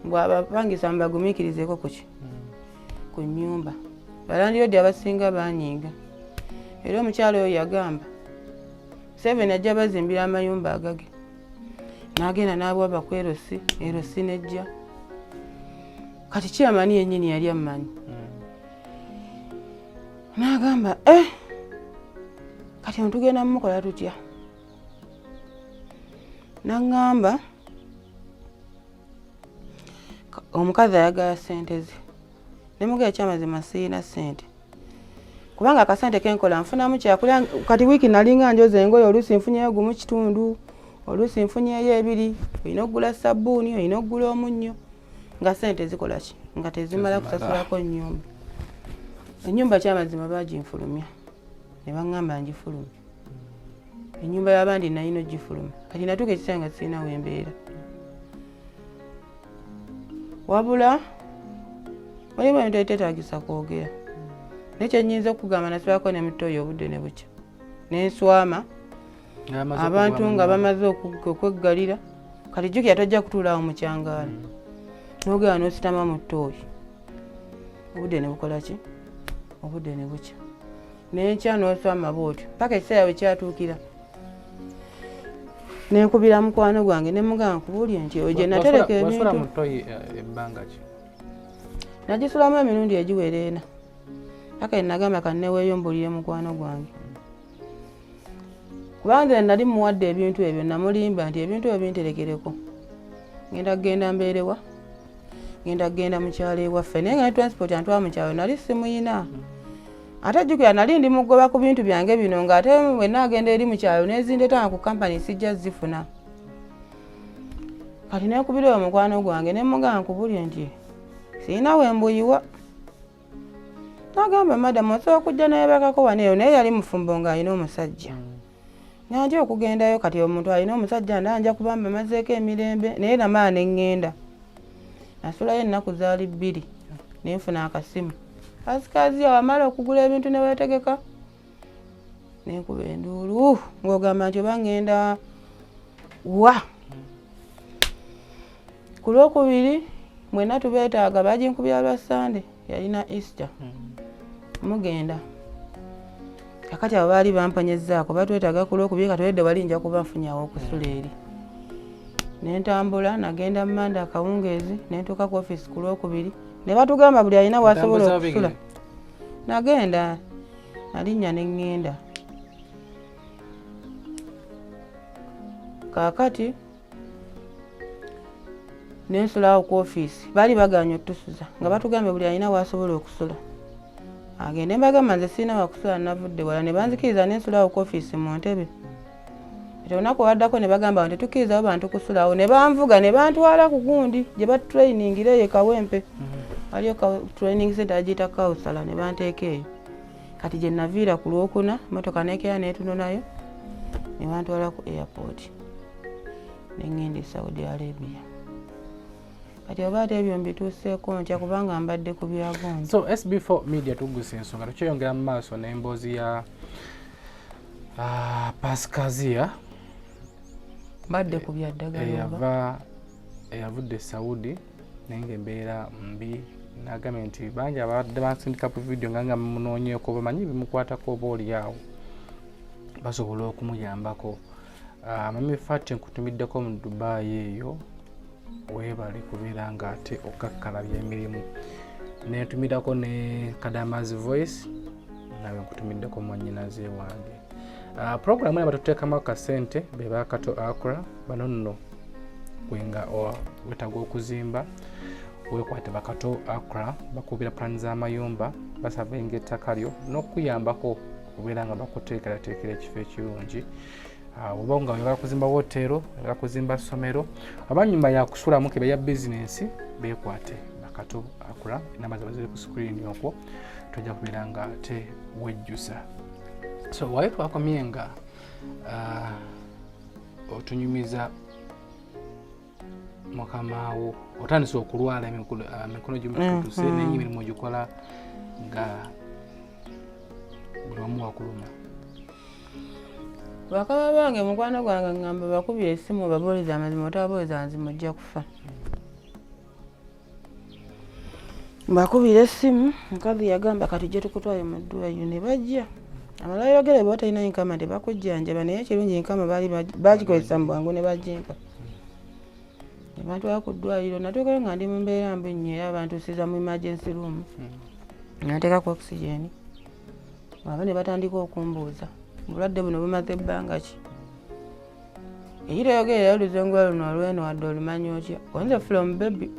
bw'abapangisa mubagumiikirizeeko kuki ku nnyumba, balandlord abasinga banyiiga. Era omukyalo oyo yagamba Museveni ajja bazimbira amayumba agage, n'agenda n'abwaba ku erosi, erosi nejja. Kati kyamani yennyini yali ammanyi, n'agamba eh, kati ono tugenda mumukola tutya? N'aŋŋamba omukazi ayagala ssente ze. Nemugera ekyamazima siyina ssente, kubanga akasente kenkola nfunamu kyakulya. Kati wiiki nalinga njoza engoye, oluusi nfunyeyo 1.5, oluusi nfunyeyo 2. Olina okugula sabbuuni, olina okugula omunnyo, nga ssente zikola ki, nga tezimala kusasulako nnyumba. Ennyumba kyamazima baginfulumya ne baŋŋamba ngifulumya. Ennyumba y'abandi nalina ogifuluma. Kati natuuka ekiseera nga sirina wembeera, wabula mulimu ebintu ebiteetaagisa kwogera, naye kyenyinza okugamba, nasibako ne mutoyi obudde ne bukya, nenswama abantu nga bamaze okweggalira. Kati jjukira tojja kutuulaawo mu kyangaala, n'ogenda n'ositama mu ttooyi, obudde ne bukola ki, obudde ne bukya nenkya n'oswama bwotyo paka ekiseera bwe kyatuukira nenkubira mukwano gwange ne mugamba, nkubuulye nti oyo gye natereka Wasula ebintu. Mu toyi ebbanga ki? Nagisulamu emirundi egiwera 4, paka enagamba kanneweeyo mbulire mukwano gwange, kubanga nze nali muwadde ebintu ebyo. Namulimba nti ebintu ebyo binterekereko, ngenda kugenda mbeerewa, ngenda kugenda mukyalo ewaffe, naye nga ne transport antwala mukyalo nali simuyina. Ate jjukira nali ndi mugoba ku bintu byange bino, ng'ate bwe naagenda eri mukyalo nezindeetanga ku kampani sijja zifuna. Kati nenkubira oyo mukwano gwange ne mugamba, nkubulye nti sirina wembuyiwa. Nagamba, madamu, osobola okujja nayebakako wano eyo. Naye yali mufumbo ng'alina omusajja, nga ntya okugendayo. Kati omuntu alina omusajja nda nja kuba mbamazeeko emirembe, naye namala ne ŋŋenda. Nasulayo ennaku zaali 2, nenfuna akasimu, Pasikaziya, wamala okugula ebintu ne weetegeka? Nenkuba enduulu ng'ogamba nti oba ŋŋenda wa. Ku Lwokubiri mwenna tubeetaaga, baginkubya lwa Sande, yalina Easter, mugenda. Kakati abo baali bamponyezzaako, batwetaaga ku Lwokubiri. Kati wali nja kuba nfunyawo okusula eri, nentambula nagenda Manda akawungeezi, nentuuka ku ofiisi ku Lwokubiri, ne batugamba buli alina wasobola Otambuza okusula. bigere? Nagenda nalinnya ne ŋŋenda. Kaakati nensulawo ku ofiisi, baali baganye otusuza nga batugambye buli alina wasobola okusula agende. Mbagamba nze sirina wakusula, navudde wala. Ne banzikiriza nensulawo ku ofiisi mu ntebe. Ati olunaku olwaddako ne bagamba nti tetukkirizawo bantu kusulawo, ne banvuga ne bantwala ku gundi gye batrainingira eyo e Kawempe, waliyo training center bagiyita Kausala, ne banteeka eyo. Kati gye naviira ku Lwokuna, motoka nekeera netunonayo ne bantwala ku airport, neŋŋenda e Saudi Arabia. Kati oba ate ebyo mbituuseeko ntya, kubanga mbadde ku byagundi. So SB4 Media, tugusa ensonga, tukyeyongera mu maaso n'emboozi ya Pascazia. Mbadde ku byaddagala oba? Eyavudde e Saudi naye ngaembeera mbi. Nagambye nti bangi abadde bansindika ku vidiyo nga munoonyeeko, bamanyi bimukwatako, oba oli awo basobola okumuyambako. Mami Fati, nkutumiddeko mu Dubai eyo, weebale kubeera nga ate okakkalabya emirimu. Nentumirako ne Kadama's Voice. Nawe nkutumiddeko mwannyinaze wange. Puroguramu eno batuteekamu akasente be ba Kato Akra. Bano nno gwe nga wetaaga okuzimba, weekwate Bakato Akra, bakubira pulaani z'amayumba, basavenga ettaka lyo n'okuyambako okubeera nga bakuteekerateekera ekifo ekirungi. Oba nga oyagala kuzimba woteero, oyagala kuzimba ssomero, oba nyumba yakusulamu kebe ya bizinensi, beekwate Bakato Akra. Enamba zaabwe ziri ku screen okwo, tojja kubeera nga ate wejjusa. So wayo twakomye nga otunyumiza mukamawo otandise okulwala emikono gimututuse, naye emirimu ogikola nga buli wamu wakuluma. Bakama bange, mukwano gwange ngamba bakubira essimu babuuliza amazima, otababuuliza nzima ojja kufa. Mbakubira essimu, mukazi yagamba kati gye tukutwale mu ddwaliro, ne bajja. Amalwaliro gere baba talina nkama tebakujjanjaba, naye ekirungi nkama baali bagikozesa mu bwangu ne bagimpa, ne bantwala ku ddwaliro. Natuukayo nga ndi mu mbeera mbi nnyo, era bantuusiza mu emergency room, nateekako oxygen. Aba ne batandika okumbuuza, obulwadde buno bumaze ebbanga ki? Ekiteyogerera oluzungu luno olweno wadde olumanyi otya? Onze from baby,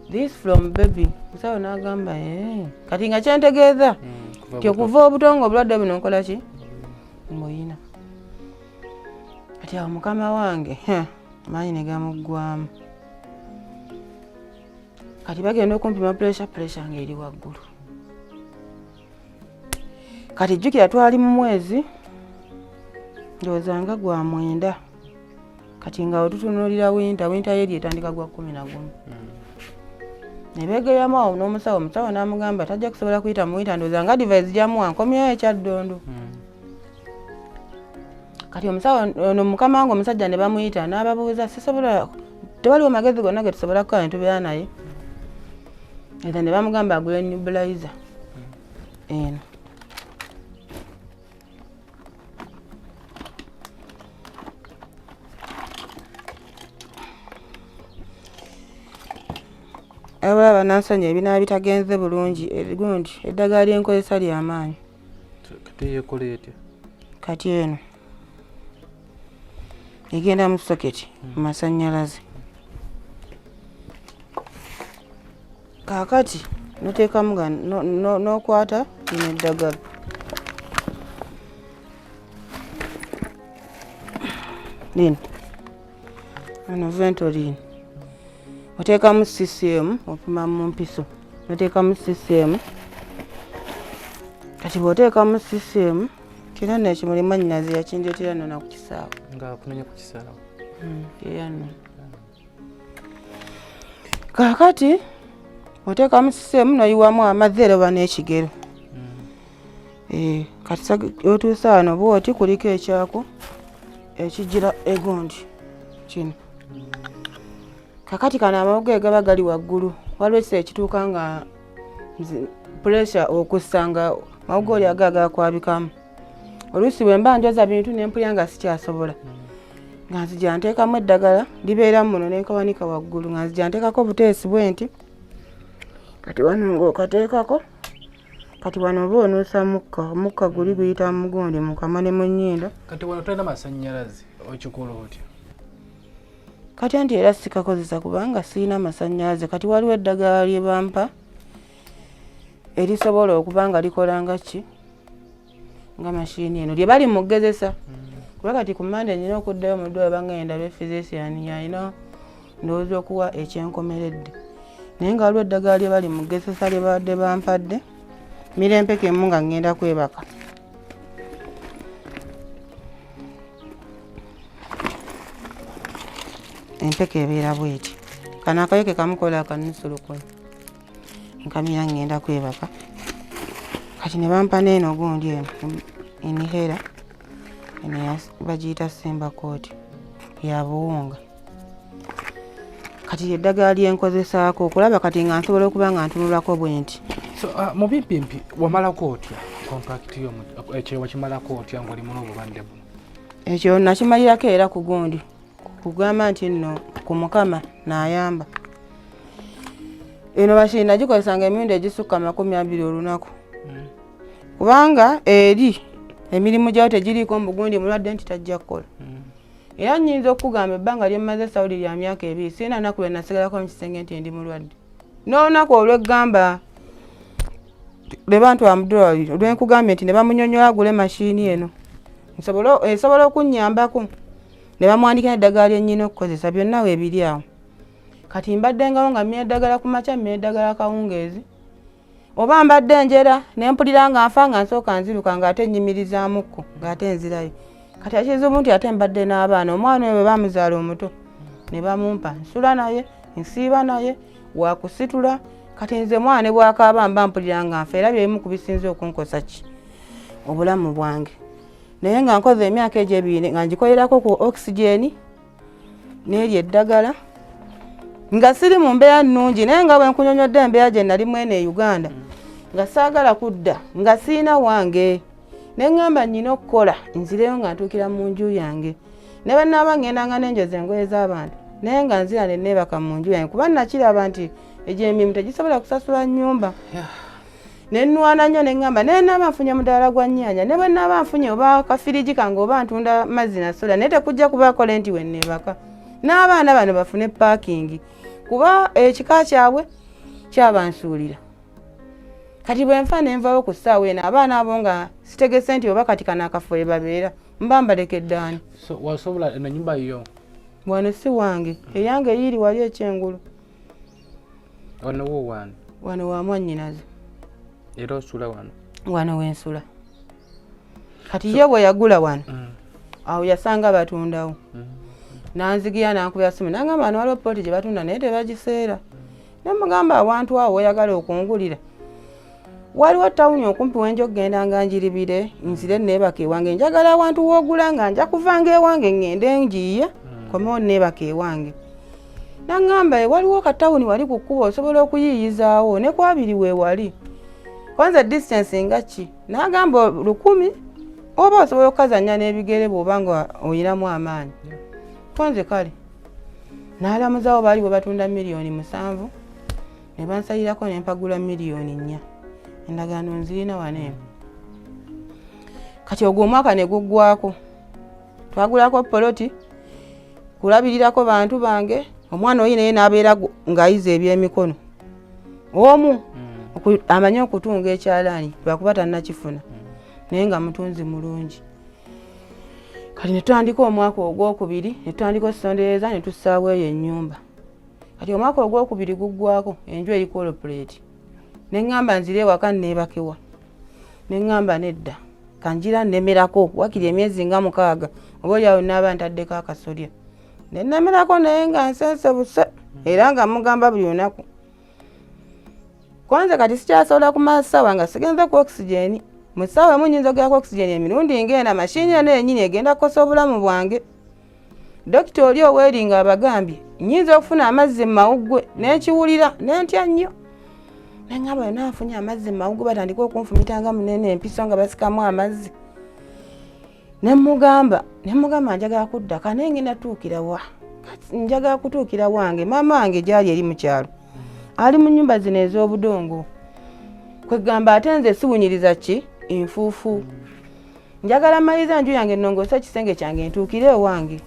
this from baby. Musawo n'agamba, "Eh." Kati nga kyentegeeza Kuva ti buto. Okuva obuto nga obulwadde buno nkola ki? Mbuyina. Kati awo mukama wange amaanyi ne gamuggwamu. Kati bagenda okumpima pressure, pressure ng'eri waggulu. Kati jjukira twali mu mwezi ndowooza nga gwa 9, kati nga wetutunuulira winter, winter yeri etandika gwa 11. Ne beegeyamu awo n'omusawo, omusawo n'amugamba tajja kusobola kuyita mu winter. Ndowooza nga advice gyamuwa nkomyayo ekyaddondo. Kati omusawo ono, mukama wange omusajja, ne bamuyita n'ababuuza, sisobola, tewaliwo magezi gonna ge tusobola kukola ne tubeera naye? Era ne bamugamba agule nebulizer eno. Abala banansonyi ebinaaba bitagenze bulungi, gundi eddagala lyenkozesa lyamaanyi. Kati yekola etya? Kati eno egenda mu socket mu masannyalaze. Kaakati noteekamu ga n'okwata lino eddagala, lino ano Ventolin, oteekamu ccm, opima mu mpiso noteekamu ccm. Kati bw'oteekamu ccm kino nno ekimuli mwannyinaze yakindeetera nno naku kisaawe. Nga akunenya ku kisaawe? Era nno kaakati oteekamu ccm noyiwamu amazzi era oba n'ekigero. Kati otuusa wano bwoti, kuliko ekyako ekigira egundi kino. Kakati kano amawuggwe gaba gali waggulu, waliwo ekiseera ekituuka nga pressure okussa nga mawuggwe oli aga agakwabikamu. Oluusi bwe mba njoza bintu nempulira nga sikyasobola, nga nzija nteekamu eddagala libeera muno nenkawanika waggulu, nga nzija nteekako obuteesi bwe nti. Kati wano ng'okateekako, kati wano oba onuusa mukka, omukka guli guyita mugundi mu kamwa ne mu nnyindo. Kati wano tolina masannyalaze, okikola otya? Kati anti era sikakozesa kubanga sirina masannyalaze. Kati waliwo eddagala lye bampa erisobola okuba nga likola nga ki, nga mashini eno lye bali mu kugezesa, kuba kati ku Mande nina okuddayo mu ddwaliro, bangenda be physician yalina ndowooza okuwa ekyenkomeredde, naye nga waliwo eddagala lye bali mu kugezesa lye babadde bampadde mirempeke emu nga ngenda kwebaka. Empeke ebeera bweti, kano akaweke kamukola akanusu 1000, nkamira ngenda kwebaka. Kati ne bampa neeno gundi eno inhaler eno bagiyita Symbicort ya buwunga. Kati eddagala lyenkozesaako okulaba kati nga nsobola okuba nga ntunulako bwe nti. So mu bimpimpi wamalako otya contract yo ekyo? Wakimalako otya ng'oli muno obulwadde buno? Ekyo nakimalirako era ku gundi kugamba nti nno ku Mukama naayamba. Eno mashini nagikozesanga emirundi egisukka 20 olunaku. Kubanga eri emirimu gyayo tegiriiko mbugundi mulwadde nti tajja kukola. Era nnyinza okukugamba ebbanga lye mmaze Saudi lya myaka 2, sirina nnaku lwe nasigalako mu kisenge nti ndi mulwadde. N'olunaku olw'eggamba lwe bantwala mu ddwaliro lwe nkugambye nti ne bamunyonnyola agule mashiini eno esobola okunnyambako, ne bamuwandikira eddagala lye nnyina okukozesa, byonna weebiri awo. Kati mbaddengawo nga mmira eddagala ku makya, mmira eddagala kawungeezi, oba mbadde njera ne mpulira nga nfa nga nsooka nziruka ng'ate nnyimirizaamuko ng'ate nzirayo. Kati ekizibu nti ate mbadde n'abaana, omwana oyo bwe bamuzaala omuto ne bamumpa, nsula naye, nsiiba naye, wakusitula. Kati nze mwana ne bw'akaaba mba mpulira nga nfa, era bye bimu ku bisinze okunkosa ki obulamu bwange. Naye nga nkoze emyaka egyo 2 nga ngikolerako ku oxygen n'eryo eddagala, nga siri mu mbeera nnungi, naye nga bwe nkunyonnyodde embeera gye nali mwene e Uganda, nga saagala kudda, nga siina wange, ne ŋŋamba nnyina okukola nzireyo nga ntuukira mu nju yange, ne bwe nnaaba ŋŋendanga n'enjoza engoye z'abantu, naye nga nzira ne neebaka mu nju yange, kuba nakiraba nti egyo emirimu tegisobola kusasula nnyumba. Ne nnwana nnyo ne ŋŋamba naye nnaaba nfunye mudaala gwa nnyaanya, ne bwe nnaaba nfunye oba kafiriji kange oba ntunda mazzi na soda, naye tekujja kubaako lenti we nneebaka, n'abaana bano bafune paakingi, kuba ekika kyabwe kyabansuulira. Kati bwe nfa ne nvawo ku ssaawa eno, abaana abo nga sitegese nti oba kati kano akafo we babeera, mba mbalekedde ani? So wasobola eno ennyumba yo? Wano si wange, eyange yiiri wali ekyengulu. Wano wo wano? Wano wa mwannyinaze. Era osula wano? Wano wensula. Kati ye bwe yagula wano, awo yasanga batundawo, nanzigira nankubira simu nangamba wano waliwo poloti gye batunda naye tebagiseera. Ne mugamba awantu awo weyagala okungulira waliwo tawuni okumpi wenja okugenda nga njiribire nzire neebaka ewange, njagala awantu woogula nga nja kuvanga ewange ŋŋende ngiye komewo neebaka ewange. Naŋŋamba waliwo katawuni wali ku kkubo osobola okuyiiyizaawo ne ku 20 weewali, kwanza distance nga ki? N'agamba 1000 oba osobola okukazannya n'ebigere bw'oba nga oyinamu amaanyi. Konze kale n'alamuzaawo baali bwe batunda 7 miliyoni ne bansalirako ne mpagula 4 miliyoni. Endagaano nzirina wano eno. Kati ogwo omwaka ne guggwako, twagulako poloti kulabirirako bantu bange, omwana oyi naye n'abeera ng'ayiza ebyemikono omu amanyi okutunga ekyalaani lwakuba tannakifuna, naye nga mutunzi mulungi. Kati ne tutandika omwaka ogwokubiri, ne tutandika osondereza ne tussaawo eyo ennyumba. Kati omwaka ogwokubiri guggwako, enju eri complete, ne ŋŋamba nzire ewaka neebakewa, ne ŋŋamba nedda, kanjira nnemerako wakiri emyezi nga 6, oba oliawo naaba ntaddeko akasolya ne nnemerako, naye nga nsensebuse era nga mugamba buli lunaku kwanza kati sikyasobola kumala ssaawa nga sigenze ku oxygen. Mu ssaawa emu nyinza okugera ku oxygen emirundi ng'ena. Mashini eno yennyini egenda kukosa obulamu bwange. Dokita oli oweeri nga abagambye nyinza okufuna amazzi mu mawuggwe, nenkiwulira nentya nnyo, neŋŋamba yonna nfunye amazzi mu mawuggwe batandike okunfumitanga munene empiso nga basikamu amazzi. Nemugamba njagala kudda kanaye ngenda tuukira wa? Njagala kutuukira wange, maama wange gyali eri mu kyalo, ali mu nyumba zino ez'obudongo, kwegamba ate nze siwunyiriza ki enfuufu. Njagala maliriza enju yange, nnongoose ekisenge kyange, ntuukire ewange.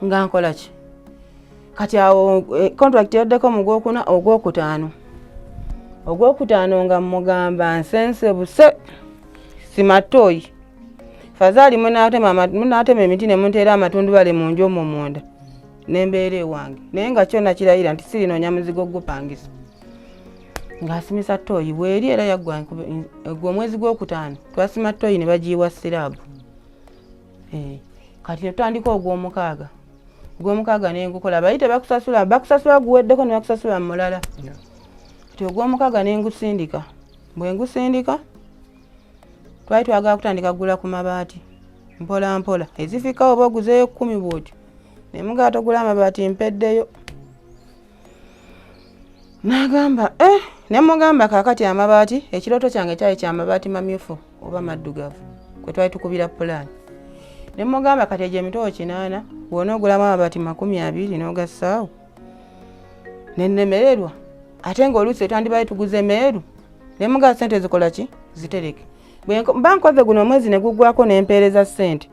Nga nkola ki? Kati awo contract yaddeko mu gwokuna, ogwokutaano nga mugamba nsensebuse simatooyi fazaali, munaatema emiti ne munteera amatundubale mu nju omwo munda nembeera ewange, naye nga kyonna kirayira nti sirinoonya muzigo gupangisa. Ng'asimisa ttooyi bweri era yaggwa gwe omwezi gwokutaano twasima ttooyi ne bagiyiwa slab. Kati ne tutandika ogwomukaaga nengukola, bali tebakusasula, bakusasula guweddeko ne bakusasula mulala. Kati ogwomukaaga nengusindika, bwe ngusindika twali twagala kutandika kugula ku mabaati mpola mpola ezifikawo, oba oguzeeyo 10 bwotyo, nemugaa togula amabaati mpeddeyo. N'agamba eh, ne mugamba kaakati amabaati, ekirooto kyange kyali kyamabaati mamyufu oba maddugavu kwe twali tukubira pulaani. Ne mugamba kati egyo emitwalo 80 bw'onoogulamu amabaati 20 n'ogassaawo, ne nnemererwa, ate ng'oluusi etwandibadde tuguze meeru. Naye mugaa sente zikola ki? Zitereke. Bwe mba nkoze guno omwezi ne guggwako ne mpeereza sente,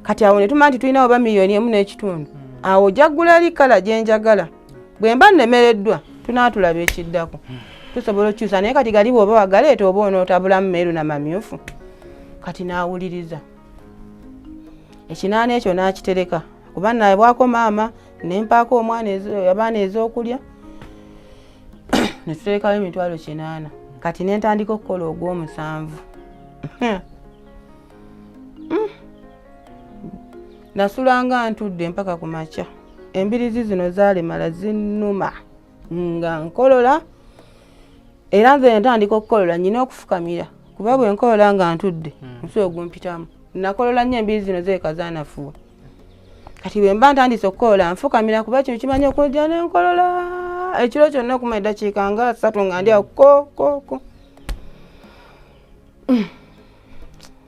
kati awo ne tumanya nti tulina oba 1.5 million. Awo ojja kugula eri kala gye njagala. Bwe mba nnemereddwa tunaatulaba ekiddako, tusobola okukyusa. Naye kati gali bw'oba wagaleeta oba onootabulamu meeru na mamyufu. Kati n'awuliriza 800 ekyo n'akitereka, kuba nabwako maama ne mpaako omwana abaana ez'okulya, ne tuterekayo 800,000. Kati ne ntandika okukola ogw'omusanvu. Nasulanga ntudde mpaka ku makya. Embirizi zino zaalemala zinnuma nga nkolola, era nze ntandika okukolola nyina okufukamira, kuba bwe nkolola nga ntudde omusulo gumpitamu. Nakolola nnyo, embirizi zino zeeka zaanafuwa. Kati bwe mba ntandise okukolola nfukamira, kuba kino kimanyi okujja nenkolola ekiro kyonna okumala eddakiika nga 30 nga ndi awo ko ko ko.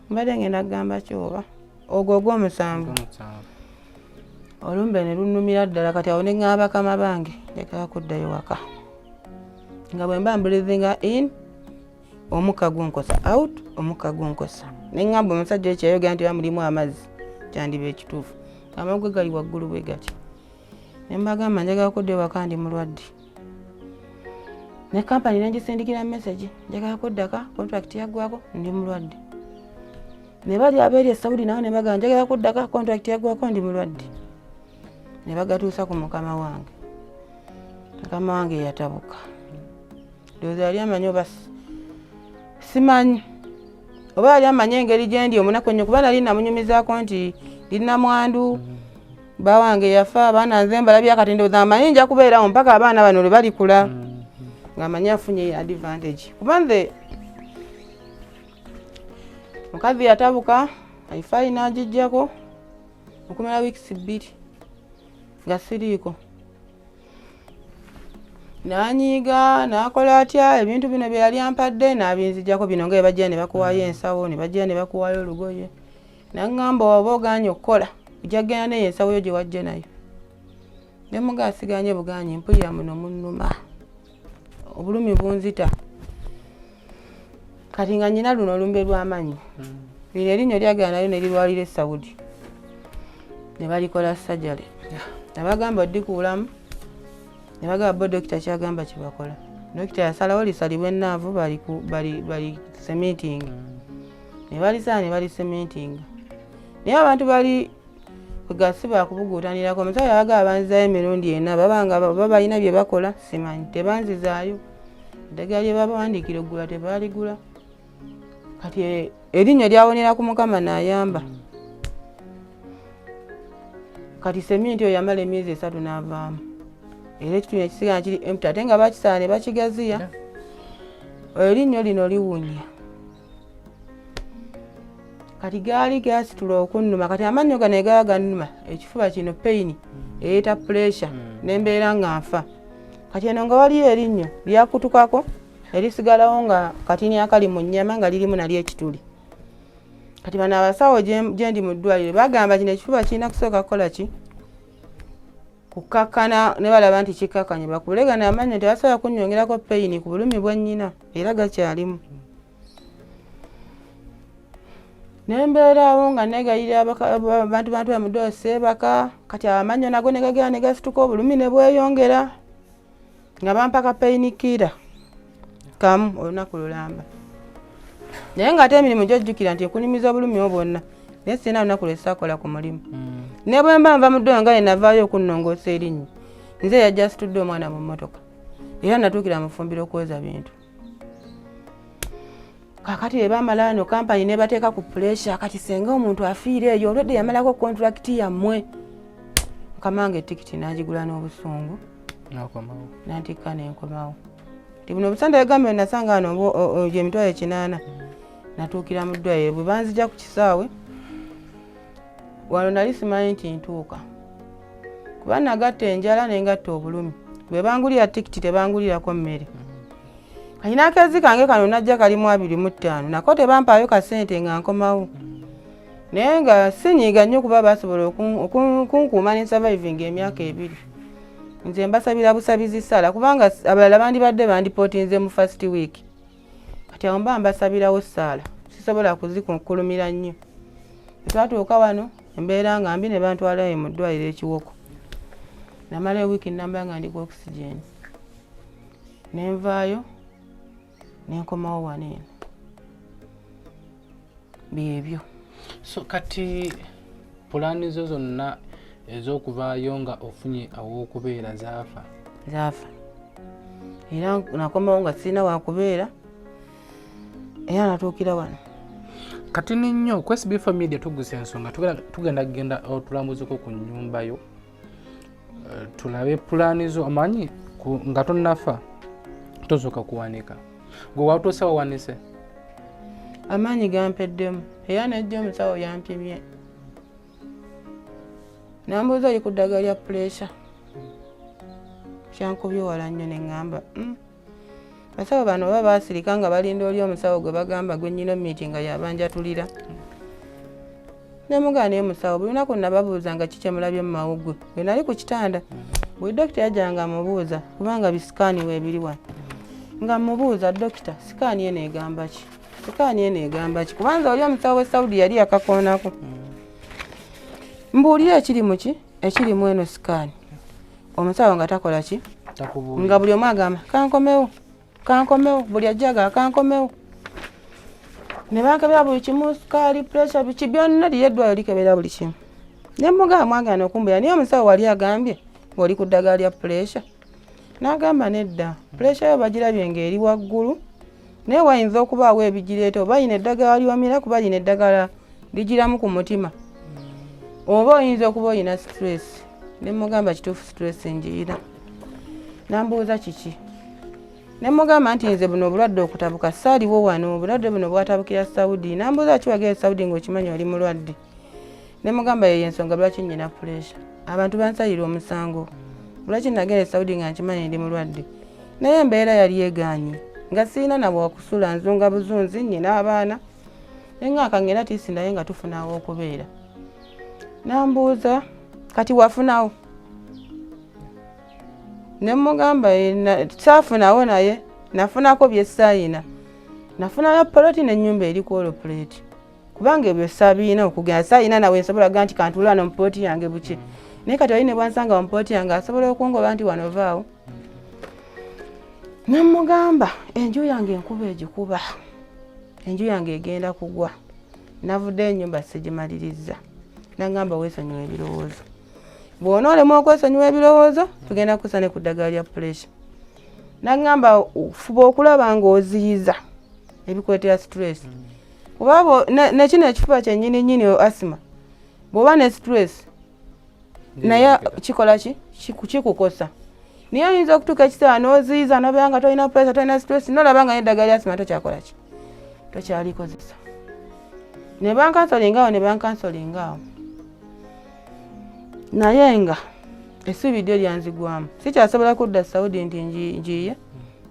Mbadde ngenda kugamba kyoba ogwo ogw'omusanvu. Ogw'omusanvu. Olumbe ne lunnumira ddala. Kati awo ne ŋŋamba bakama bange njagala kuddayo waka, nga bwe mba mbreathinga in omukka gunkosa, out omukka gunkosa. Ne ŋŋamba omusajja oyo kyeyayogera nti oba mulimu amazzi kyandiba ekituufu, amagwe gali waggulu bwe gati. Ne mbagamba njagala kuddayo waka, ndi mulwadde. Ne kampani nengisindikira message, njagala kuddaka, contract yaggwako, ndi mulwadde. Ne bali abeeri e Saudi nabo ne bagamba njagala kuddaka, contract yaggwako, ndi mulwadde. Ne bagatuusa ku mukama wange. Mukama wange yatabuka, ndowooza yali amanyi oba simanyi oba yali amanyi engeri gye ndi omunaku ennyo, kuba nali namunyumizaako nti ndi namwandu, bba wange yafa, abaana nze mbalabya. Kati ndowooza amanyi nja kubeerawo mpaka abaana bano lwe balikula, ng'amanyi afunye advantage, kuba nze mukazi yatabuka. Ifaayi n'agijjako okumala wiikisi 2 nga siriiko. N'anyiiga, n'akola atya, ebintu bino bye yali ampadde n'abinzijjako, bino nga bye bajja ne bakuwaayo ensawo, ne bajja ne bakuwaayo olugoye. Naŋŋamba oba ogaanye okukola ojja kugenda neyo ensawo yo gye wajja nayo. Ne mugaa siganye bugaanyi, mpulira muno munnuma, obulumi bunzita. Kati nga nyina luno olumbe lw'amannyo, lino erinnyo lyagenda nayo ne lirwalira e Saudi ne balikola sajale. Nabagamba oddikuulamu, ne bagamba bo dokita kyagamba kyebakola. Dokita yasalawo lisalibwe enaavu bali cementing, ne balisala ne bali cementing. Naye abantu bali kwega si bakubuguutanirako. Omusawo yabagamba banzizaayo emirundi ena, babanga baba balina bye bakola simanyi, tebanzizaayo. Eddagala lye babawandiikira oggula tebaaligula. Kati erinnyo lyawonera ku Mukama n'ayamba. Kati seminti oyo yamala emyezi 3 n'avaamu, era ekitundu ekisigala kiri empty, ate nga bakisala ne bakigaziya. Erinnyo lino liwunya. Kati gaali gasitula okunnuma. Kati amannyo gano egaba gannuma, ekifuba kino pain ereeta pressure, nembeera nga nfa. Kati eno nga waliyo erinnyo lyakutukako erisigalawo nga katini akali mu nnyama nga lirimu nalyo ekituli. Kati bano abasawo gye ndi mu ddwaliro bagamba kino ekifuba kirina kusooka kukola ki? Kukakkana. Ne balaba nti kikkakkanye, bakubule gano amannyo, tebasobola kunnyongerako pain ku bulumi bwe nnyina, era gakyalimu. Nembeera awo nga negayirira abantu bantu bamuddwaliro seebaka. Kati amannyo nago ne gagenda ne gasituka, obulumi ne bweyongera, nga bampa ka painkiller kamu olunaku lulamba. Naye ng'ate emirimu gyojjukira nti ekunyumiza obulumi obwo bwonna, naye sirina lunaku lwe saakola ku mulimu. Ne bwe mba nva mu ddwaliro nga yenavaayo okunnongoosa erinnyo, nze yajja asitudde omwana mu mmotoka, era natuukira mu ffumbiro okwoza bintu. Kakati bwe bamala wano kampani nebateeka ku pressure, kati senga omuntu afiire eyo olwedde yamalako contract yammwe. Mukama wange etikiti n'agigula n'obusungu. Nakomawo. Nantikka nenkomawo. Ti buno obusente egambye nasanga wano 800,000. Natuukira mu ddwaliro bwe banzija ku kisaawe wano, nali simanyi nti ntuuka, kuba nagatta enjala nengatta obulumi. Bwe bangulira tikiti tebangulirako mmere. Kati n'akeezi kange kano najja kalimu 25, nako tebampaayo kasente nga nkomawo. Naye nga sinyiiga nnyo, kuba basobola okunkuuma ne surviving emyaka 2. Nze mbasabira busabizi ssaala, kubanga abalala bandibadde bandipootinze mu first week. Kati awo mba mbasabirawo ssaala, sisobola kuzikulumira nnyo. Twatuuka wano embeera nga mbi ne bantwalayo mu ddwaliro e Kiwoko. Namala ewiiki nnamba nga ndi ku oxygen. Ne nvaayo ne nkomawo wano eno. Byebyo. So kati pulaani zo zonna ez'okuvaayo nga ofunye aw'okubeera zaafa? Zaafa. Era nakomawo nga sirina wakubeera era natuukira wano. Kati ni nnyo ku SB4 Media tugusa ensonga, tugenda kugenda otulambuzeko ku nnyumba yo, tulabe pulaani zo. Omanyi nga tonnafa tosooka kuwanika, gwe watuuse wawanise? Amaanyi gampeddemu era nejja omusawo yampimye nambuuza oli ku ddagala lya puleesa, kyankubye wala nnyo ne ŋŋamba basawo bano baba baasirika nga balinda oli omusawo gwe bagamba gwe nnyina omiiti nga yabanjatulira. Nemugamba naye musawo buli lunaku nababuuza nga ki kyemulabye mu mawuggwe bwe nali ku kitanda. Buli dokita yajjanga amubuuza kubanga bisikaani weebiri wano, nga mubuuza dokita sikaani eno egamba ki, sikaani eno egamba ki, kubanza oli omusawo w'e Saudi yali yakakoonako. Mbuulire ekiri mu ki ekiri mu eno sikaani. Omusawo nga takola ki, nga buli omu agamba kankomewo kankomewo, buli ajja agamba kankomewo. Ne bankebera buli kimu, sukaali, puresha, biki byonna, liri eddwaliro likebera buli kimu. Ne mugamba mwagaana okumbuulira, naye omusawo wali agambye ng'oli ku ddagala lya puresha. N'agamba nedda, puresha yo bagirabye ng'eri waggulu, naye wayinza okubaawo ebigireeta, oba lino eddagala ly'omira kuba lino eddagala ligiramu ku mutima, oba oyinza okuba olina stress. Ne mugamba kituufu stress ngiyina. Nambuuza kiki, ne mugamba nti nze buno obulwadde okutabuka saaliwo wano, obulwadde buno bwatabukira Saudi. Nambuuza ki wagenda Saudi ng'okimanyi oli mulwadde? Ne mugamba yeyo ensonga lwaki nnyina puresha, abantu bansalira omusango lwaki nagenda Saudi nga nkimanyi ndi mulwadde. Naye embeera yali egaanye nga sirina na wakusula, nzunga buzunzi, nnyina abaana nenga kangenda tiisi naye nga tufunawo okubeera. Nambuuza kati wafunawo? Ne mugamba saafunawo, naye nafunako bye saayina, nafunayo poloti n'ennyumba eri ku olopuleeti, kubanga ebyo saabirina okugenda saayina nawe nsobola ga nti kantuula wano mu poloti yange buki. Naye kati oli ne bwansanga mu poloti yange asobola okungoba nti wano vaawo. Ne mugamba enju yange enkuba egikuba, enju yange egenda kugwa, navuddeyo ennyumba sigimaliriza. Nagamba weesonyiwa ebirowoozo, bw'onoolema okwesonyiwa ebirowoozo tugenda kukusa ne ku ddagala lya puresha. Nagamba fuba okulaba ng'oziyiza ebikuleetera stress, kuba nekino ekifuba kyennyini nnyini asima, bw'oba ne stress naye kikola ki kikukosa. Naye oyinza okutuuka ekiseera n'oziyiza n'obeera nga tolina pressure, tolina stress, n'olaba nga n'eddagala lya asima tokyakola ki, tokyalikozesa. Ne bankansolinga awo, ne bankansolinga awo, naye nga essuubi ddyo lyanzigwamu, sikyasobola kudda Saudi nti njiye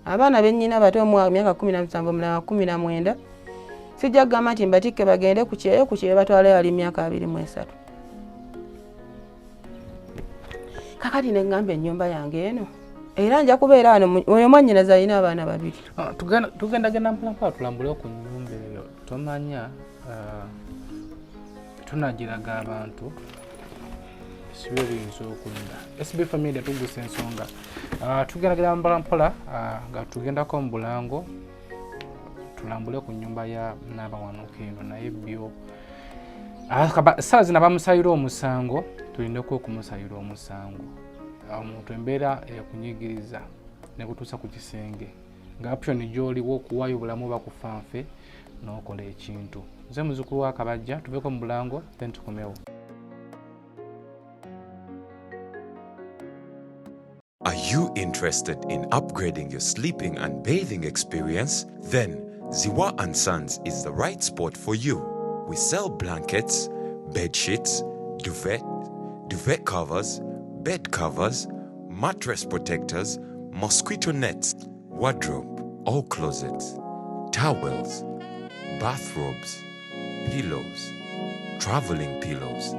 abaana bennyina bato, omu myaka 17 omulala 19, sijja kugamba nti mbatikke bagende ku kyeyo, ku kyeyo batwalayo ali myaka 23. Kakati ne ŋŋamba ennyumba yange eno era nja kubeera wano, oyo mwannyinaze alina abaana babiri. Tugendagenda mpolampola tulambule ku nnyumba eyo, tomanya tunagiraga abantu sibyo biyinza okudda. SB Family tugusa ensonga, tugendagenda mpolampola nga tugendako mu bulango tulambule ku nnyumba ya Naabawanuka eno. Naye byo saa zino bamusayira omusango, tulindeko okumusayira omusango. Omuntu embeera ekunyigiriza nekutuusa ku kisenge nga option gy'oliwo okuwaayo obulamu oba kufa nfe n'okola ekintu. Nze muzukulu wa Kabajja, tuveeko mu bulango then tukomewo. Are you interested in upgrading your sleeping and bathing experience? Then Ziwa and Sons is the right spot for you. We sell blankets, bed sheets, duvet, duvet covers, bed covers, mattress protectors, mosquito nets, wardrobe or closets, towels, bathrobes, pillows, traveling pillows,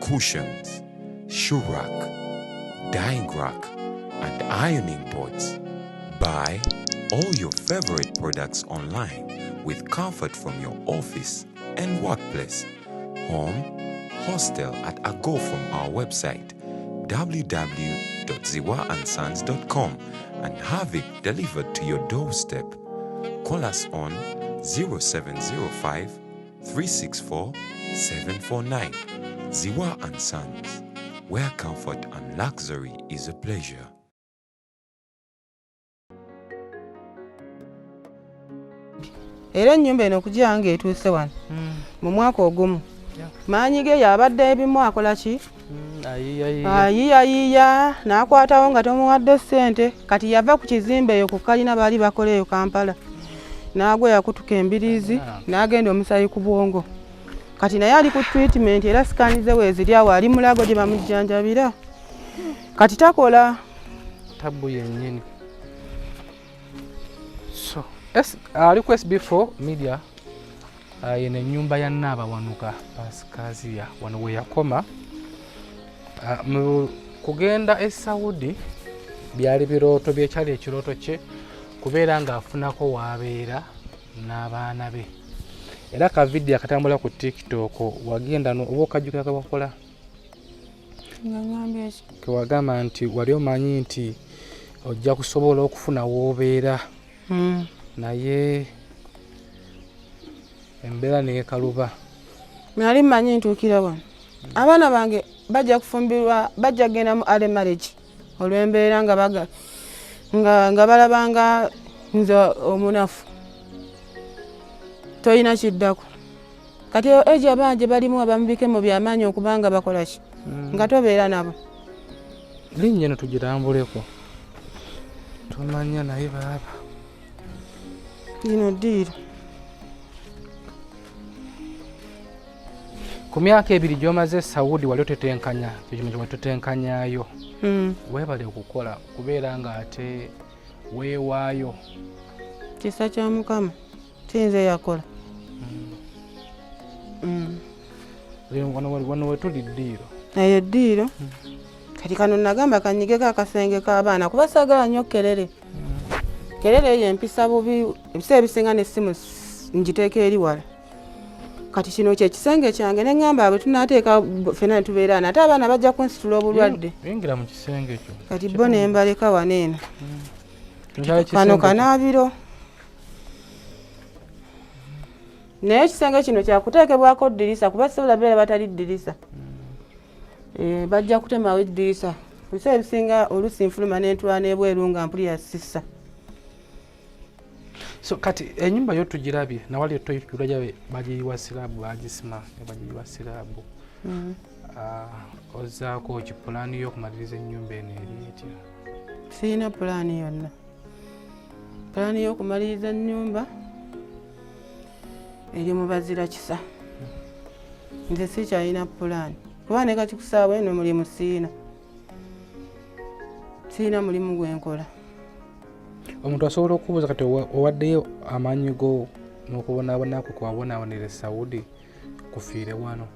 cushions, shoe rack, dyeing rack, and ironing boards. Buy, all your favorite products online with comfort from your office and workplace, home, hostel at a go from our website www.ziwaansons.com and have it delivered to your doorstep. Call us on 0705 364 749. Ziwa and Sons, where comfort and luxury is a pleasure. Era ennyumba eno okugya nga etuuse wano mu mwaka ogumu, maanyi ge yabadde ebimu akola ki, ayiyayiya n'akwatawo nga tomuwadde ssente. Kati yava ku kizimbe eyo ku kalina baali bakola eyo Kampala, n'agwa, yakutuka embiriizi n'agenda omusayi ku bwongo. Kati naye ali ku treatment, era scan ze weeziri awo, ali mulago gye bamujjanjabira. Kati takola. Tabu yennyini. So ali ku SB4 Media. Yeno ennyumba ya Nnaabawanuka Pasikaziya, wano we yakoma. Mu kugenda e Saudi byali birooto byekyali ekirooto kye kubeera ng'afunako waabeera n'abaana be. Era ka vidiyo akatambula ku TikTok wagenda oba okajjukira kewakola? Nga ngambye ki? Kewagamba nti wali omanyi nti ojja kusobola okufuna w'obeera, naye embeera neekaluba. Nali mmanyi ntuukira wano abaana bange bajja kufumbirwa, bajja kugenda mu early marriage olw'embeera nga baga nga balaba nga nze omunafu tolina kiddako. Kati eyo egi abaana gye balimu abamubike mu byamaanyi okubanga bakola ki nga tobeera nabo. Linnya eno tugirambuleko tomanya, naye baaba. Lino ddiiro. Ku myaka 2 gy'omaze e Saudi wali otetenkanya ekyo kino kye Weebale okukola kubeera ng'ate weewaayo. Kisa kya Mukama, kiyinza yakola. Wano wetuli ddiiro. Eyo ddiiro. Kati kano nagamba kanyigeko akasenge k'abaana kuba saagala nnyo kerere. Kerere eyo empisa bubi, ebiseera ebisinga n'essimu ngiteeka eri wala. Kati kino kyekisenge kyange, ne ŋŋamba bwe tunaateeka ffenna ne tubeera ate abaana bajja kunsitula obulwadde. Yingira mu kisenge kyo. Kati bo ne mbaleka wano eno. Kino kyali Kano kisenge kyo. Kanaabiro, naye ekisenge kino kyakuteekebwako ddirisa kuba sobola beera batali ddirisa. Bajja kutemawo eddirisa. Ebiseera ebisinga oluusi nfuluma n'entula n'ebweru nga mpulira sissa. So kati enyumba yo tugirabye, nawali toyitulajabe bagiyiwa sirabu, bagisima ne bagiyiwa sirabu. Ozaako ki? Pulaani y'okumaliriza ennyumba eno eri etya? Sirina pulaani yonna. Pulaani y'okumaliriza ennyumba eri mu bazira kisa. Nze sikyalina pulaani kuba ne kati kusaawa eno mulimu siina, siina mulimu gwenkola. Omuntu asobola okubuuza kati owaddeyo amaanyi go n'okubonaabona kwe kwabonaabonera e Saudi kufiire wano?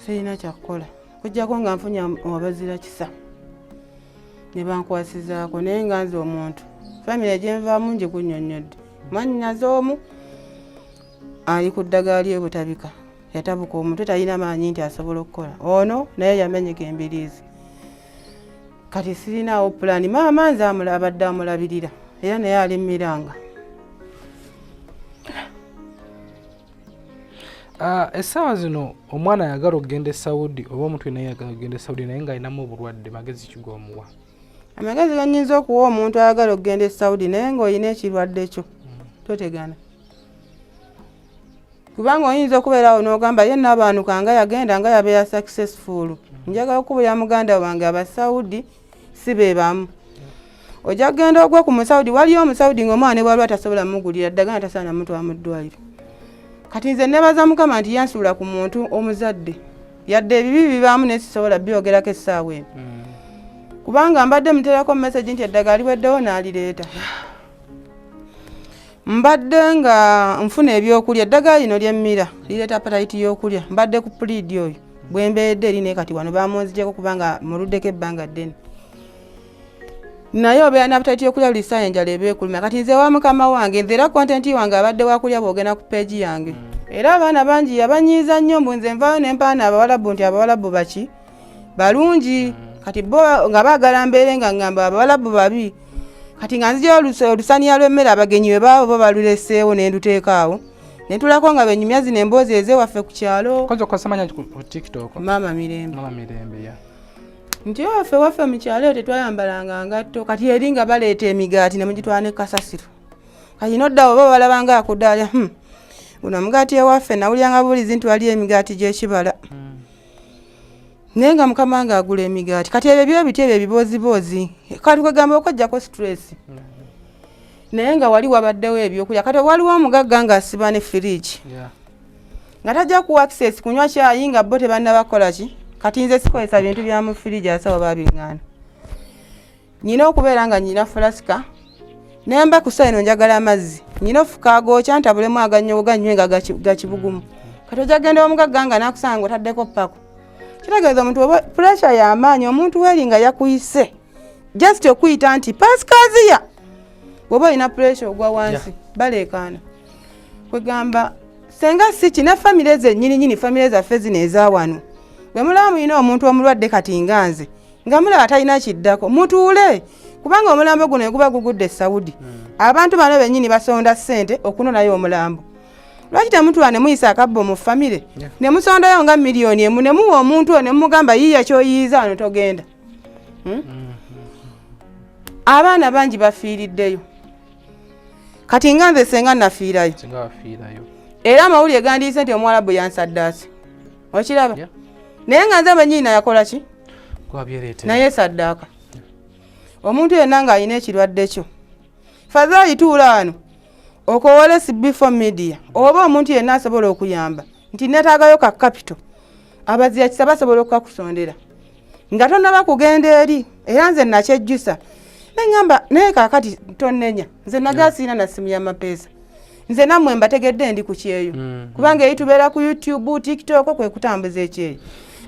Sirina kyakukola kujjako nga nfunye abazira kisa ne bankwasizaako, naye nga nze omuntu famire gyenvaamu ngikunnyonnyodde. Mwannyinaze omu ali ku ddagala ly'ebutabika, yatabuka omutwe, talina maanyi nti asobola okukola. Ono naye yamenyeka embiriizi. Kati sirinaawo pulaani. Maama nze abadde amulabirira era naye ali miranga. Essaawa zino omwana ayagala okugenda e Saudi oba omuntu naye ayagala okugenda e Saudi naye ng'alinamu obulwadde, magezi kigoomuwa? Amagezi ganyinza okuwa omuntu ayagala okugenda e Saudi naye ng'olina ekirwadde kyo, totegana, kubanga oyinza okubeerawo n'ogamba ye nabaanuka nga yagenda nga yabeera successful. Njagala okubulira muganda wange, Abasaudi si be bamu. Ojja kugenda ogwe ku Musaudi, waliyo Omusaudi ng'omwana ne bwalwa tasobola mugulira ddagala, tasobola namutwala mu ddwaliro. Kati nze nebaza Mukama nti yansuula ku muntu omuzadde, yadde ebibi bibaamu naye sisobola byogerako essaawa eno, kubanga mbadde muterako message nti eddagala liweddewo n'alireeta. Mbadde nga nfuna ebyokulya, eddagala lino lyemmira lireeta appetite y'okulya. Mbadde ku puliidi oyo bwe mbeedde eri, naye kati wano bamunzigyeko kubanga muluddeko ebbanga ddene. Naye obeera n'appetite y'okulya buli ssaawa, enjala eba ekuluma. Kati nze wa mukama wange, nze era content wange abadde wakulya. Bw'ogenda ku page yange, era abaana bangi yabanyiiza nnyo mbu nze nvaayo ne mpaana Abawalabu, nti Abawalabu baki balungi. Kati bo nga baagala mbeere nga ŋŋamba Abawalabu babi. Kati nga nzijayo olusaniya lw'emmere, abagenyi bwe baaba bo baluleseewo, ne nduteeka awo ne ntulako nga benyumya zino emboozi ez'ewaffe ku kyalo. Kozi okozesa manya ku TikTok? Maama Mirembe. Mama Mirembe, ya. Nti ewaffe waffe mu kyalo eyo tetwayambalanga ngatto. Kati eri nga baleeta emigaati ne mugitwala ne kasasiro. Kati noddawo oba balabanga akudaalya, guno omugaati ewaffe nawulyanga bulizi nti waliyo emigaati gy'ekibala, naye nga mukama nga agula emigaati. Kati ebyo byo biti, ebyo ebibooziboozi, kati kwegamba okwejjako stress, naye nga wali wabaddewo ebyokulya. Kati waliwo omugagga ng'asiba ne firiigi nga tajja kuwa access kunywa kyayi nga bo tebannaba kukola ki. Kati nze sikozesa bintu bya mu firiigi, asawo babiŋŋaana. Nyina okubeera nga nyina fulasika, nemba ku eno njagala amazzi, nyina ofuka agookya ntabulemu agannyogo ganywe nga gakibugumu. Kati ojja genda omugagga nga nakusanga nga otaddeko pako, kitegeeza omuntu oba pressure y'amaanyi. Omuntu weri nga yakuyise just okuyita nti Pasikaziya, bw'oba olina pressure ogwa wansi, baleekaana. Kwegamba senga si ki ne famire zennyini nyini, famire zaffe zino eza wano, bwe mulaba mulina omuntu omulwadde kati nga nze, nga mulaba talina kiddako, mutuule, kubanga omulambo guno eguba gugudde e Saudi, abantu bano bennyini basonda ssente okunonayo omulambo. Lwaki temutula ne muyisa akabbo mu famire ne musondayo nga 1 million ne muwa omuntu oyo ne mumugamba, "Yiiya kyoyiiza wano, togenda"? Abaana bangi bafiiriddeyo. Kati nga nze senga nafiirayo, Singa wafiirayo. Era amawulire gandiise nti Omuwalabu yansaddaase, okiraba? Yeah. Naye nga nze mwennyini nayakola ki? Gwabyereetera. Naye saddaaka omuntu yenna ng'alina ekirwadde kyo, fadhaali tuula wano okowole CB4 Media oba omuntu yenna asobola okuyamba nti neetaagayo ka capital, abazira kisa basobola okukakusondera nga tonaba kugenda eri. Era nze nakyejjusa neŋŋamba, naye kaakati tonnenya, nze nagaa siina na simu y'amapeesa. Nze nammwe mbategedde ndi ku kyeyo, kubanga eri tubeera ku YouTube, TikTok, kwe kutambuza ekyeyo.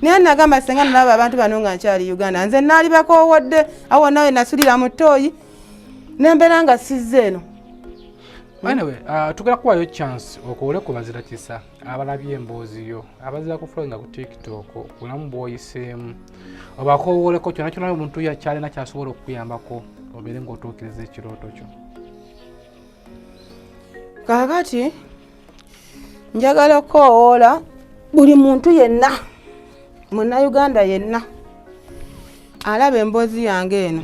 Naye nagamba senga nalaba abantu bano nga nkyali Uganda, nze naali bakoowodde awo nawe nasulira mu ttooyi nembeera nga sizze eno. Anyway, tugenda kuwayo chance okowole ku bazira kisa abalabye emboozi yo, abazira ku followinga ku TikTok, bulamu bw'oyiseemu, obakowoleko kyonna kyonna omuntu kyalina kyasobola okukuyambako obeere ng'otuukiriza ekirooto kyo. Kaakati njagala okukoowoola buli muntu yenna, Munnayuganda yenna alaba emboozi yange eno.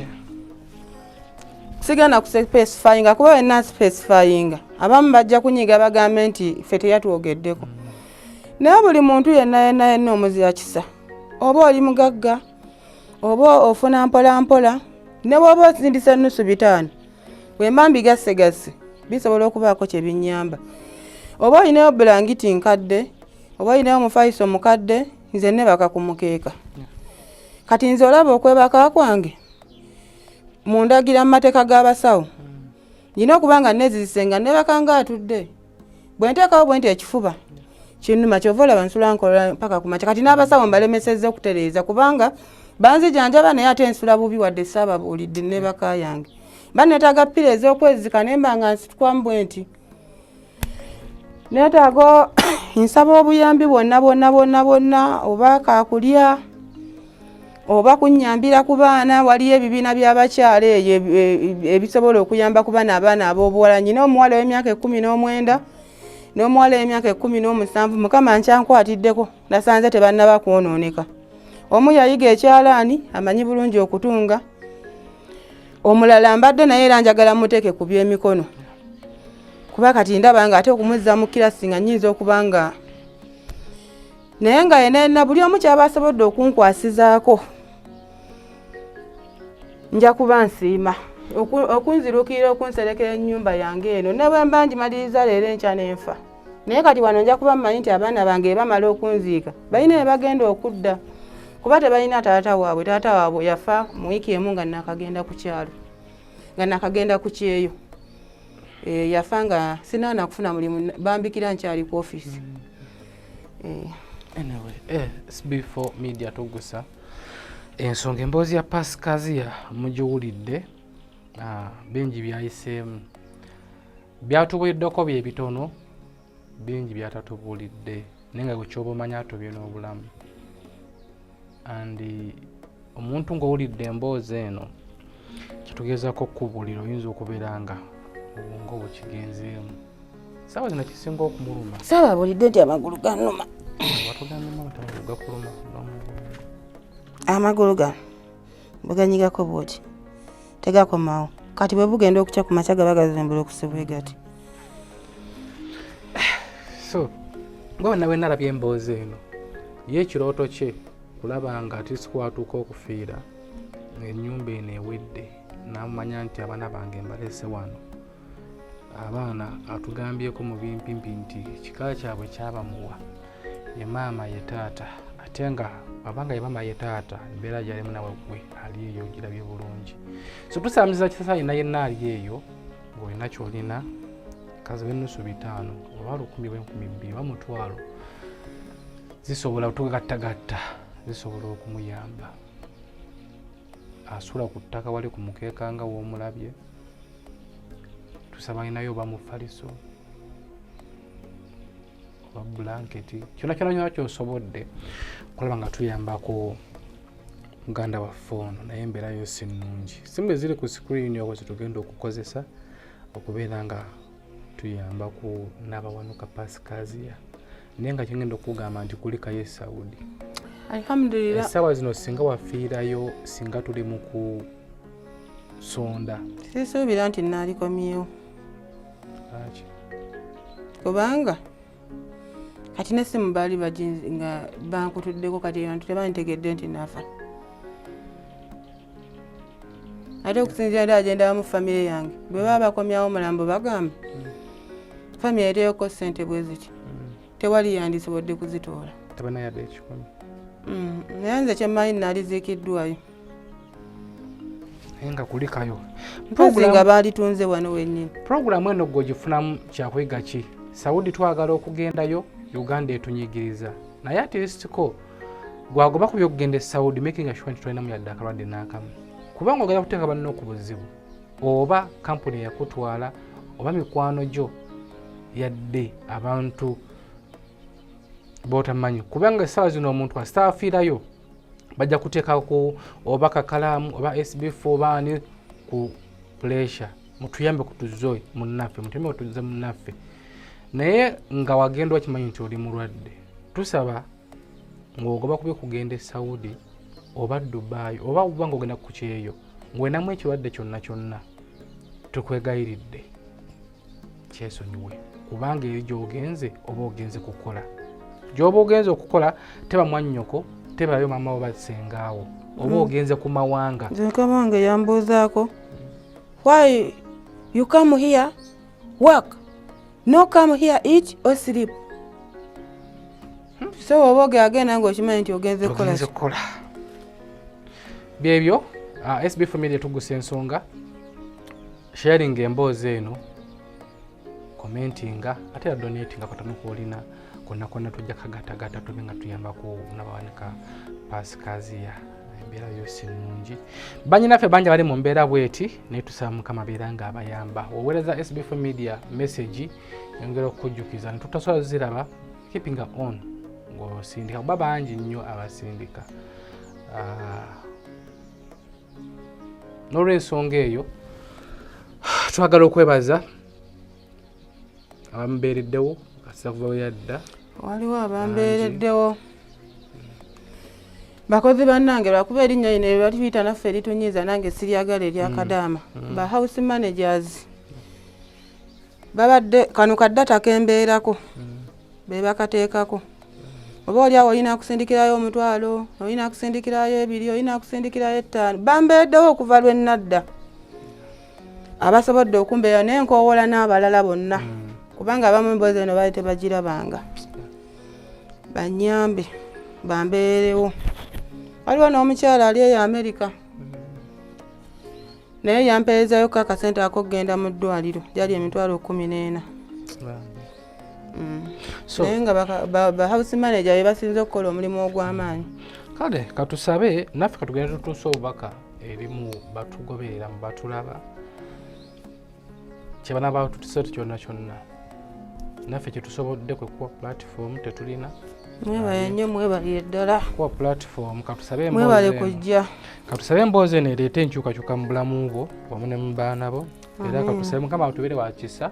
Sigenda kuspecifyinga, kuba wenna specifyinga abamu bajja kunyiga bagambe nti ffe teyatwogeddeko. Naye buli muntu yenna yenna yenna omuzira kisa, oba oli mugagga oba ofuna mpola mpola, ne bw'oba osindisa nusu bitaano, bwemba mbigassegasse bisobola okubaako kye binnyamba. Oba olinayo bulangiti nkadde, oba olinayo omufaliso mukadde, nze nebaka ku mukeeka. Kati nze olaba okwebaka kwange mundagira mu mateeka g'abasawo, nyina okuba nga nezizise nga nebaka nga atudde. Bwe nteekawo bwe nti ekifuba kinnuma, kyova olaba nsula nkola mpaka ku makya. Kati n'abasawo mbalemesezza okutereeza kubanga banzijanjaba, naye ate nsula bubi, wadde saababuulidde nebaka yange. Mba neetaaga pillow ez'okwezika, naye mba nga nsitukwamu bwe nti. Neetaaga, nsaba obuyambi bwonna bwonna bwonna bwonna, oba kakulya oba kunnyambira ku baana. Waliyo ebibiina by'abakyala eyo ebisobola okuyamba ku baana, abaana ab'obuwala. Nyina omuwala ow'emyaka 19 n'omuwala ow'emyaka 17. Mukama nkyankwatiddeko, nasanze tebannaba kwonooneka. Omu yayiga ekyalaani, amanyi bulungi okutunga. Omulala mbadde naye era njagala muteeke ku byemikono, kuba kati ndaba nga ate okumuzza mu kirasi nga nnyinza okuba nga naye nga yenna buli omu kyaba asobodde okunkwasizaako, nja kuba nsiima. Okunziruukirira, okunserekera ennyumba yange eno, ne bwe mba ngimaliriza leero enkya n'enfa, naye kati wano nja kuba mmanyi nti abaana bange bamala okunziika balina we bagenda okudda, kuba tebalina taata waabwe. Taata waabwe yafa mu wiiki emu nga nakagenda ku kyalo, nga nakagenda ku kyeyo. Yafa nga sinaana kufuna mulimu, bambikira nkyali ku ofiisi. Anyway, SB4 Media tugusa ensonga. Emboozi ya Pasikaziya mugiwulidde. Bingi byayiseemu, byatubuliddeko bye bitono, bingi byatatubuulidde, naye nga gwe kyoba omanya atobye n'obulamu. And omuntu ng'owulidde emboozi eno, kyetugezaako okukubuulira, oyinza okubeera nga obwongo bukigenzeemu. Saawa zino kisinga okumuluma. Saababulidde nti amagulu ganuma. Watugambye nti amagulu gakuluma n'omugongo. Amagulu gano bweganyigako bwoti tegakomawo. Kati bwe bugenda okukya ku makya gaba gazimbula okusibwe gati. So nga wenna wenalabye emboozi eno, ye ekirooto kye kulaba nga atisikwatuuka okufiira ng'ennyumba eno ewedde, n'amanya nti abaana bange mbalese wano. Abaana atugambyeko mu bimpimpi nti kika kyabwe kyabamuwa, ye maama ye taata, ate nga abanga ye maama ye taata, embeera gyalimu nawe gwe ali eyo ogirabye bulungi. So tusamiza kisasa yenna yenna ali eyo ng'olina kyolina, kazibe nusu 500 oba 1000 oba 2000 oba 500, zisobola tugattagatta, zisobola okumuyamba. Asula ku ttaka wali ku mukeeka nga w'omulabye, tusaba alinayo oba mufaliso oba blanketi, kyonna kyonna kyonna kyosobodde kulaba nga tuyambako muganda waffe ono, naye embeera yo si nnungi. Simu eziri ku screen okwo zetugenda okukozesa okubeera nga tuyamba ku Nabawanuka Pasikaziya, naye nga kyengenda okugamba nti kulikayo e Saudi. Alhamdulillah. Essaawa zino singa wafiirayo, singa tuli mu kusonda. Sisuubira nti naalikomyewo. Lwaki? Kubanga kati n'essimu baali baginzi nga bankutuddeko, kati abantu tebantegedde nti nafa. Ate okusinziira ndi agendamu famire yange, bwe baba bakomyawo omulambo bagamba famire ereyoko ssente bwe ziti, tewali yandisobodde kuzitoola. Tebalina yadde 100. Naye nze kyemmanyi naaliziikiddwayo. Naye nga kulikayo. Mpozi nga baalitunze wano wennyini. Puroguramu eno gwe ogifunamu kyakuyiga ki? Saudi twagala okugendayo, Uganda etunyigiriza, naye at least ko gwagoba ku byokugenda e Saudi, making sure nti tolinamu yadde akalwadde n'akamu, kubanga ogenda kuteeka banno ku buzibu, oba kampuni eyakutwala oba mikwano gyo, yadde abantu botamanyi, kubanga essaawa zino omuntu asita afiirayo bajja kuteekako oba kakalaamu oba SB4 oba ani ku pressure, mutuyambe kutuzoe munnaffe, mutuyambe kutuze munnaffe. Naye nga wagenda okimanyi nti oli mulwadde, tusaba ng'ogoba kubi kugenda e Saudi oba Dubai oba oba ng'ogenda ku kyeyo ng'olinamu ekirwadde kyonna kyonna, tukwegayiridde kyesonyiwe, kubanga eri gy'ogenze oba ogenze kukola, gy'oba ogenze okukola teba mwannyoko, tebayo maama wo basengaawo, oba ogenze ku mawanga. Nze mukama wange yambuuzaako, why you come here work, no come here eat or sleep. So oba ogenda ng'okimanyi nti ogenze kukola. Ogenze kukola byebyo. SB Family tugusa ensonga, sharing emboozi eno, commentinga, ate era donatinga katono kwolina konna konna, tujja kagatagata tube nga tuyambako Nabawanika Pasikaziya. Embeera yo si nnungi, banyinaffe bangi bali mu mbeera bweti, naye tusaba Mukama beera nga abayamba. Oweereza SB Media message, yongera okukujjukiza netutasobola ziraba, keeping on ng'osindika, kuba bangi nnyo abasindika. N'olwensonga eyo twagala okwebaza abamubeereddewo kasita kuva we yadda. Waliwo abambeereddewo, bakozi bannange, lwakuba erinnya lino ebatuyita naffe eritunyiiza, nange siryagala eryakadaama. Ba house managers babadde kano kaddata kembeerako be bakateekako, oba oli awo olina kusindikirayo 500, olina kusindikirayo 200, olina kusindikirayo 5. Bambeeddewo okuva lwe nadda, abasobodde okumbeera, naye nkoowola n'abalala bonna, kubanga abamu emboozi eno baali tebagirabanga, banyambe bambeerewo. Waliwo n'omukyala ali eyo Amerika, naye yampeerezayoko akasente ak'okugenda mu ddwaliro, gyali 140,000. Naye nga ba house manager be basinze okukola omulimu ogw'amaanyi. Kale katusabe naffe katugenda tutuuse obubaka eri mu batugoberera, mu batulaba. Kyebana batutuse kyonna kyonna, naffe kyetusobodde kwe kuwa platform, tetulina. Mwebale nnyo, mwebalire ddala. Kuwa platform, katusabe Mwebale emboozi eno. kujja. Katusabe emboozi eno ereete enkyukakyuka mu bulamu bwo wamu ne mu baana bo. Era katusabe Mukama atubeere wakisa,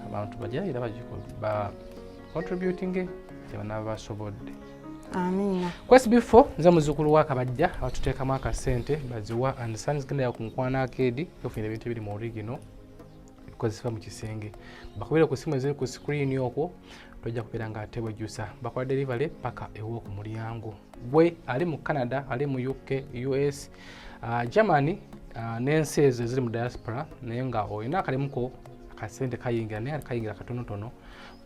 abantu bajja era ba contributing kyebanaba basobodde. Amiina. Kwesi before nze muzzukulu wa Kabajja, abatuteekamu akasente baziwa and Sons. Genda ku Mukwano Arcade ofunira ebintu ebiri mu original bikozesebwa mu kisenge. Bakubire ku simu eziri ku screen okwo, tojja kubeera nga ate wejjusa. Bakola delivery paka ew'oku mulyango. Gwe ali mu Canada, ali mu UK, US, Germany, n'ensi ezo eziri mu diaspora, naye nga olina akalimuko akasente kayingira, naye nga kayingira katonotono,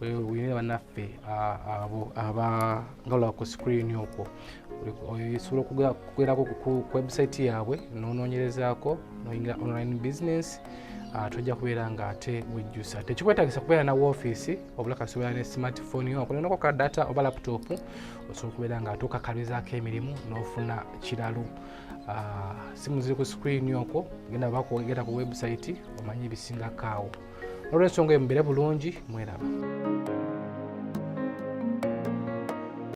wine bannaffe abo aba nga olaba ku screen okwo, osobola okugerako ku website yaabwe n'onoonyerezaako noyingira online business. Tojja kubeera nga ate wejjusa. Tekikwetagisa kubeera na woofiisi, wabula kasobola ne smartphone yo okolenako ka data oba laptop, osobola okubeera nga ate okakaluzaako emirimu n'ofuna kiralu. Simu ziri ku screen okwo, genda bakugenda ku website omanye ebisingako awo. Olw'ensonga eyo, mubeere bulungi, mweraba.